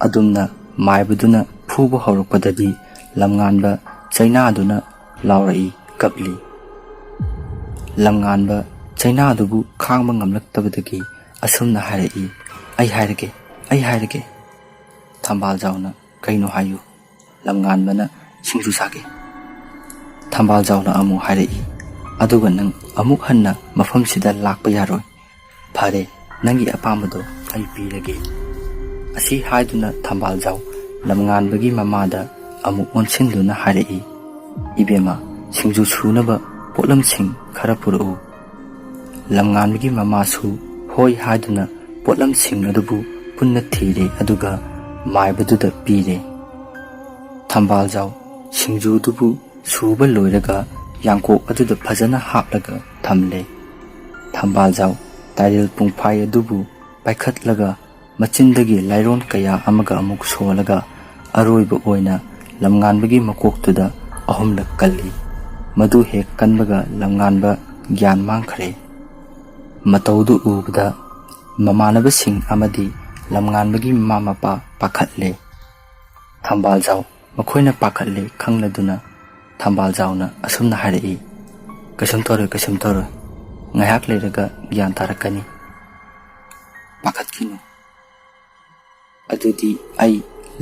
ꯑꯗꯨꯝꯅ ꯃꯥꯏꯕꯗꯨꯅ ꯐꯨꯕ ꯍꯧꯔꯛꯄꯗꯗꯤ ꯂꯝꯉꯥꯟꯕ ꯆꯩꯅꯥꯗꯨꯅ ꯂꯥꯎꯔꯛꯏ, ꯀꯞꯂꯤ꯫ ꯂꯝꯉꯥꯟꯕ ꯆꯩꯅꯥꯗꯨꯕꯨ ꯈꯥꯡꯕ ꯉꯝꯂꯛꯇꯕꯗꯒꯤ ꯑꯁꯨꯝꯅ ꯍꯥꯏꯔꯛꯏ, "ꯑꯩ ꯍꯥꯏꯔꯒꯦ, "ꯑꯩ ꯍꯥꯏꯔꯒꯦ꯫" ꯊꯝꯕꯥꯜꯖꯥꯎꯅ "ꯀꯩꯅꯣ ꯍꯥꯏꯌꯨ꯫" ꯂꯝꯉꯥꯟꯕꯅ "ꯁꯤꯡꯖꯨ ꯆꯥꯒꯦ꯫" ꯊꯝꯕꯥꯜꯖꯥꯎꯅ ꯑꯃꯨꯛ ꯍꯥꯏꯔꯛꯏ, "ꯑꯗꯨꯒ ꯅꯪ ꯑꯃꯨꯛ ꯍꯟꯅ ꯃꯐꯝꯁꯤꯗ ꯂꯥꯛꯄ ꯌꯥꯔꯣꯏ꯫ ꯐꯔꯦ, ꯅꯪꯒꯤ ꯑꯄꯥꯝꯕꯗꯣ ꯑꯩ ꯄꯤꯔꯒꯦ꯫" ꯑꯁꯤ ꯍꯥꯏꯗꯨꯅ ꯊꯝꯕꯥꯜꯖꯥꯎ ꯂꯝꯉꯥꯟꯕꯒꯤ ꯃꯃꯥꯗ ꯑꯃꯨꯛ ꯑꯣꯟꯁꯤꯟꯗꯨꯅ ꯍꯥꯏꯔꯛꯏ, "ꯏꯕꯦꯝꯃ, ꯁꯤꯡꯖꯨ ꯁꯨꯅꯕ ꯄꯣꯠꯂꯝꯁꯤꯡ ꯈꯔ ꯄꯨꯔꯛꯎ꯫" ꯂꯝꯉꯥꯟꯕꯒꯤ ꯃꯃꯥꯁꯨ ꯍꯣꯏ ꯍꯥꯏꯗꯨꯅ ꯄꯣꯠꯂꯝꯁꯤꯡ ꯑꯗꯨꯕꯨ ꯄꯨꯟꯅ ꯊꯤꯔꯦ, ꯑꯗꯨꯒ ꯃꯥꯏꯕꯗꯨꯗ ꯄꯤꯔꯦ꯫ ꯊꯝꯕꯥꯜꯖꯥꯎ ꯁꯤꯡꯖꯨꯗꯨꯕꯨ ꯁꯨꯕ ꯂꯣꯏꯔꯒ ꯌꯥꯡꯀꯣꯛ ꯑꯗꯨꯗ ꯐꯖꯅ ꯍꯥꯞꯂꯒ ꯊꯝꯂꯦ꯫ ꯊꯝꯕꯥꯜꯖꯥꯎ ꯇꯥꯏꯔꯦꯜ ꯄꯨꯡꯐꯥꯏ ꯑꯗꯨꯕꯨ ꯄꯥꯏꯈꯠꯂꯒ ꯃꯆꯤꯟꯗꯒꯤ ꯂꯥꯏꯔꯣꯟ ꯀꯌꯥ ꯑꯃꯒ ꯑꯃꯨꯛ ꯁꯣꯜꯂꯒ ꯑꯔꯣꯏꯕ ꯑꯣꯏꯅ ꯂꯝꯉꯥꯟꯕꯒꯤ ꯃꯀꯣꯛꯇꯨꯗ ꯑꯍꯨꯝꯂꯛ ꯀꯜꯂꯤ꯫ ꯃꯗꯨ ꯍꯦꯛ ꯀꯟꯕꯒ ꯂꯝꯉꯥꯟꯕ ꯒ꯭ꯌꯥꯟ ꯃꯥꯡꯈ꯭ꯔꯦ꯫ ꯃꯇꯧꯗꯨ ꯎꯕꯗ ꯃꯃꯥꯟꯅꯕꯁꯤꯡ ꯑꯃꯗꯤ ꯂꯝꯉꯥꯟꯕꯒꯤ ꯃꯃꯥ ꯃꯄꯥ ꯄꯥꯈꯠꯂꯦ꯫ ꯊꯝꯕꯥꯜꯖꯥꯎ ꯃꯈꯣꯏꯅ ꯄꯥꯈꯠꯂꯦ ꯈꯪꯂꯗꯨꯅ ꯊꯝꯕꯥꯜꯖꯥꯎꯅ ꯑꯁꯨꯝꯅ ꯍꯥꯏꯔꯛꯏ, "ꯀꯩꯁꯨꯝ ꯇꯧꯔꯣꯏ, ꯀꯩꯁꯨꯝ ꯇꯧꯔꯣꯏ꯫ ꯉꯥꯏꯍꯥꯛ ꯂꯩꯔꯒ ꯒ꯭ꯌꯥꯟ ꯇꯥꯔꯛꯀꯅꯤ꯫ ꯄꯥꯈꯠꯈꯤꯅꯨ꯫ ꯑꯗꯨꯗꯤ ꯑꯩ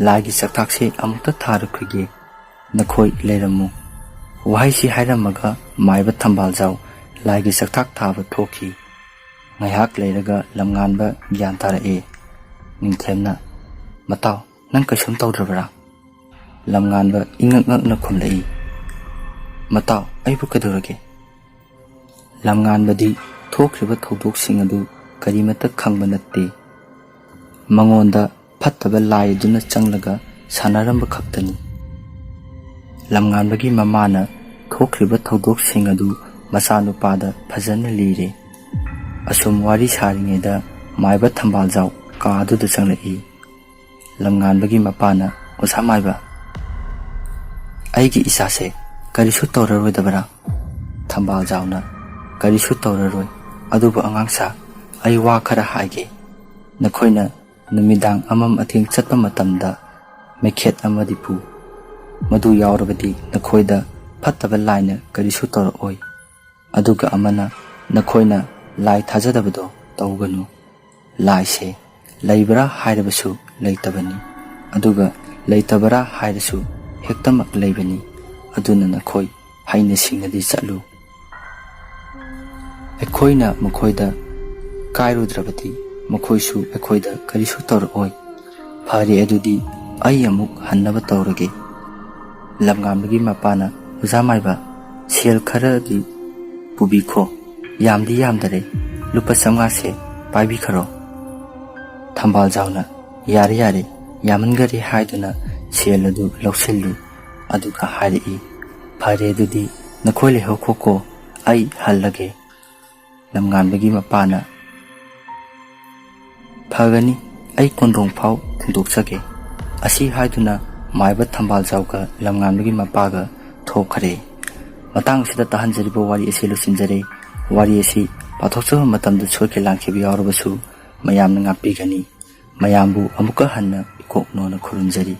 ꯂꯥꯏꯒꯤ ꯆꯥꯛꯊꯥꯛꯁꯦ ꯑꯃꯨꯛꯇ ꯊꯥꯔꯨꯈꯤꯒꯦ꯫ ꯅꯈꯣꯏ ꯂꯩꯔꯝꯃꯨ꯫" ꯋꯥꯍꯩꯁꯤ ꯍꯥꯏꯔꯝꯃꯒ ꯃꯥꯏꯕ ꯊꯝꯕꯥꯜꯖꯥꯎ ꯂꯥꯏꯒꯤ ꯆꯥꯛꯊꯥꯛ ꯊꯥꯕ ꯊꯣꯛꯈꯤ꯫ ꯉꯥꯏꯍꯥꯛ ꯂꯩꯔꯒ ꯂꯝꯉꯥꯟꯕ ꯒ꯭ꯌꯥꯟ ꯇꯥꯔꯛꯑꯦ꯫ ꯅꯤꯡꯊꯦꯝꯅ, "ꯃꯇꯥꯎ, ꯅꯪ ꯀꯩꯁꯨꯝ ꯇꯧꯗ꯭ꯔꯕ꯭ꯔꯥ?" ꯂꯝꯉꯥꯟꯕ ꯏꯉꯛ ꯉꯛꯅ ꯈꯨꯝꯂꯛꯏ, "ꯃꯇꯥꯎ, ꯑꯩꯕꯨ ꯀꯩꯗꯧꯔꯒꯦ?" ꯂꯝꯉꯥꯟꯕꯗꯤ ꯊꯣꯛꯈ꯭ꯔꯤꯕ ꯊꯧꯗꯣꯛꯁꯤꯡ ꯑꯗꯨ ꯀꯔꯤꯃꯠꯇ ꯈꯪꯕ ꯅꯠꯇꯦ꯫ ꯃꯉꯣꯟꯗ ꯐꯠꯇꯕ ꯂꯥꯏ ꯑꯗꯨꯅ ꯆꯪꯂꯒ ꯁꯥꯟꯅꯔꯝꯕ ꯈꯛꯇꯅꯤ꯫ ꯂꯝꯉꯥꯟꯕꯒꯤ ꯃꯃꯥꯅ ꯊꯣꯛꯈ꯭ꯔꯤꯕ ꯊꯧꯗꯣꯛꯁꯤꯡ ꯑꯗꯨ ꯃꯆꯥꯅꯨꯄꯥꯗ ꯐꯖꯅ ꯂꯤꯔꯦ꯫ ꯑꯁꯨꯝ ꯋꯥꯔꯤ ꯁꯥꯔꯤꯉꯩꯗ ꯃꯥꯏꯕ ꯊꯝꯕꯥꯜꯖꯥꯎ ꯀꯥ ꯑꯗꯨꯗ ꯆꯪꯂꯛꯏ꯫ ꯂꯝꯉꯥꯟꯕꯒꯤ ꯃꯄꯥꯅ, "ꯑꯣꯖꯥ ꯃꯥꯏꯕ, ꯑꯩꯒꯤ ꯏꯆꯥꯁꯦ ꯀꯔꯤꯁꯨ ꯇꯧꯔꯔꯣꯏꯗꯕꯔꯥ?" ꯊꯝꯕꯥꯜꯖꯥꯎꯅ, "ꯀꯔꯤꯁꯨ ꯇꯧꯔꯔꯣꯏ, ꯑꯗꯨꯕꯨ ꯑꯉꯥꯡꯁꯥ, ꯑꯩ ꯋꯥ ꯈꯔ ꯍꯥꯏꯒꯦ꯫ ꯅꯈꯣꯏꯅ ꯅꯨꯃꯤꯗꯥꯡ ꯑꯃꯝ ꯑꯊꯦꯡ ꯆꯠꯄ ꯃꯇꯝꯗ ꯃꯩꯈꯦꯠ ꯑꯃꯗꯤ ꯄꯨ꯫ ꯃꯗꯨ ꯌꯥꯎꯔꯕꯗꯤ ꯅꯈꯣꯏꯗ ꯐꯠꯇꯕ ꯂꯥꯏꯅ ꯀꯔꯤꯁꯨ ꯇꯧꯔꯛꯑꯣꯏ꯫ ꯑꯗꯨꯒ ꯑꯃꯅ, ꯅꯈꯣꯏꯅ ꯂꯥꯏ ꯊꯥꯖꯗꯕꯗꯣ ꯇꯧꯒꯅꯨ꯫ ꯂꯥꯏꯁꯦ ꯂꯩꯕ꯭ꯔꯥ ꯍꯥꯏꯔꯕꯁꯨ ꯂꯩꯇꯕꯅꯤ, ꯑꯗꯨꯒ ꯂꯩꯇꯕ꯭ꯔꯥ ꯍꯥꯏꯔꯁꯨ ꯍꯦꯛꯇꯃꯛ ꯂꯩꯕꯅꯤ꯫ ꯑꯗꯨꯅ ꯅꯈꯣꯏ ꯍꯩꯅ ꯁꯤꯡꯅꯗꯤ ꯆꯠꯂꯨ꯫ ꯑꯩꯈꯣꯏꯅ ꯃꯈꯣꯏꯗ ꯀꯥꯏꯔꯨꯗ꯭ꯔꯕꯗꯤ ꯃꯈꯣꯏꯁꯨ ꯑꯩꯈꯣꯏꯗ ꯀꯔꯤꯁꯨ ꯇꯧꯔꯛꯑꯣꯏ꯫ ꯐꯔꯦ, ꯑꯗꯨꯗꯤ ꯑꯩ ꯑꯃꯨꯛ ꯍꯟꯅꯕ ꯇꯧꯔꯒꯦ꯫ ꯂꯝꯉꯥꯟꯕꯒꯤ ꯃꯄꯥꯅ, "ꯑꯣꯖꯥ ꯃꯥꯏꯕ, ꯁꯦꯜ ꯈꯔꯗꯤ ꯄꯨꯕꯤꯈꯣ꯫ ꯌꯥꯝꯗꯤ ꯌꯥꯝꯗꯔꯦ, ꯂꯨꯄꯥ ꯆꯥꯝꯃꯉꯥꯁꯦ ꯄꯥꯏꯕꯤꯈꯔꯣ꯫" ꯊꯝꯕꯥꯜ ꯖꯥꯎꯅ, "ꯌꯥꯔꯦ, ꯌꯥꯔꯦ, ꯌꯥꯝꯃꯟꯈꯔꯦ" ꯍꯥꯏꯗꯨꯅ ꯁꯦꯜ ꯑꯗꯨ ꯂꯧꯁꯤꯜꯂꯤ꯫ ꯑꯗꯨꯒ ꯍꯥꯏꯔꯛꯏ, "ꯐꯔꯦ, ꯑꯗꯨꯗꯤ ꯅꯈꯣꯏ ꯂꯩꯍꯧꯈꯣꯀꯣ, ꯑꯩ ꯍꯜꯂꯒꯦ꯫" ꯂꯝꯉꯥꯟꯕꯒꯤ ꯃꯄꯥꯅ, "ꯐꯒꯅꯤ, ꯑꯩ ꯀꯣꯟꯗꯣꯡ ꯐꯥꯎ ꯊꯤꯟꯗꯣꯛꯆꯒꯦ꯫" ꯑꯁꯤ ꯍꯥꯏꯗꯨꯅ ꯃꯥꯏꯕ ꯊꯝꯕꯥꯜ ꯖꯥꯎꯒ ꯂꯝꯉꯥꯟꯕꯒꯤ ꯃꯄꯥꯒ ꯊꯣꯛꯈ꯭ꯔꯦ꯫ ꯃꯇꯥꯡ ꯑꯁꯤꯗ ꯇꯥꯍꯟꯖꯔꯤꯕ ꯋꯥꯔꯤ ꯑꯁꯤ ꯂꯣꯏꯁꯤꯟꯖꯔꯦ꯫ ꯋꯥꯔꯤ ꯑꯁꯤ ꯄꯥꯊꯣꯛꯆꯕ ꯃꯇꯝꯗ ꯁꯣꯏꯈꯤꯕ ꯂꯥꯟꯈꯤꯕ ꯌꯥꯎꯔꯕꯁꯨ ꯃꯌꯥꯝꯅ ꯉꯥꯛꯄꯤꯒꯅꯤ꯫ ꯃꯌꯥꯝꯕꯨ ꯑꯃꯨꯛꯀ ꯍꯟꯅ ꯏꯀꯣꯛꯅꯣꯅ ꯈꯨꯔꯨꯝꯖꯔꯤ꯫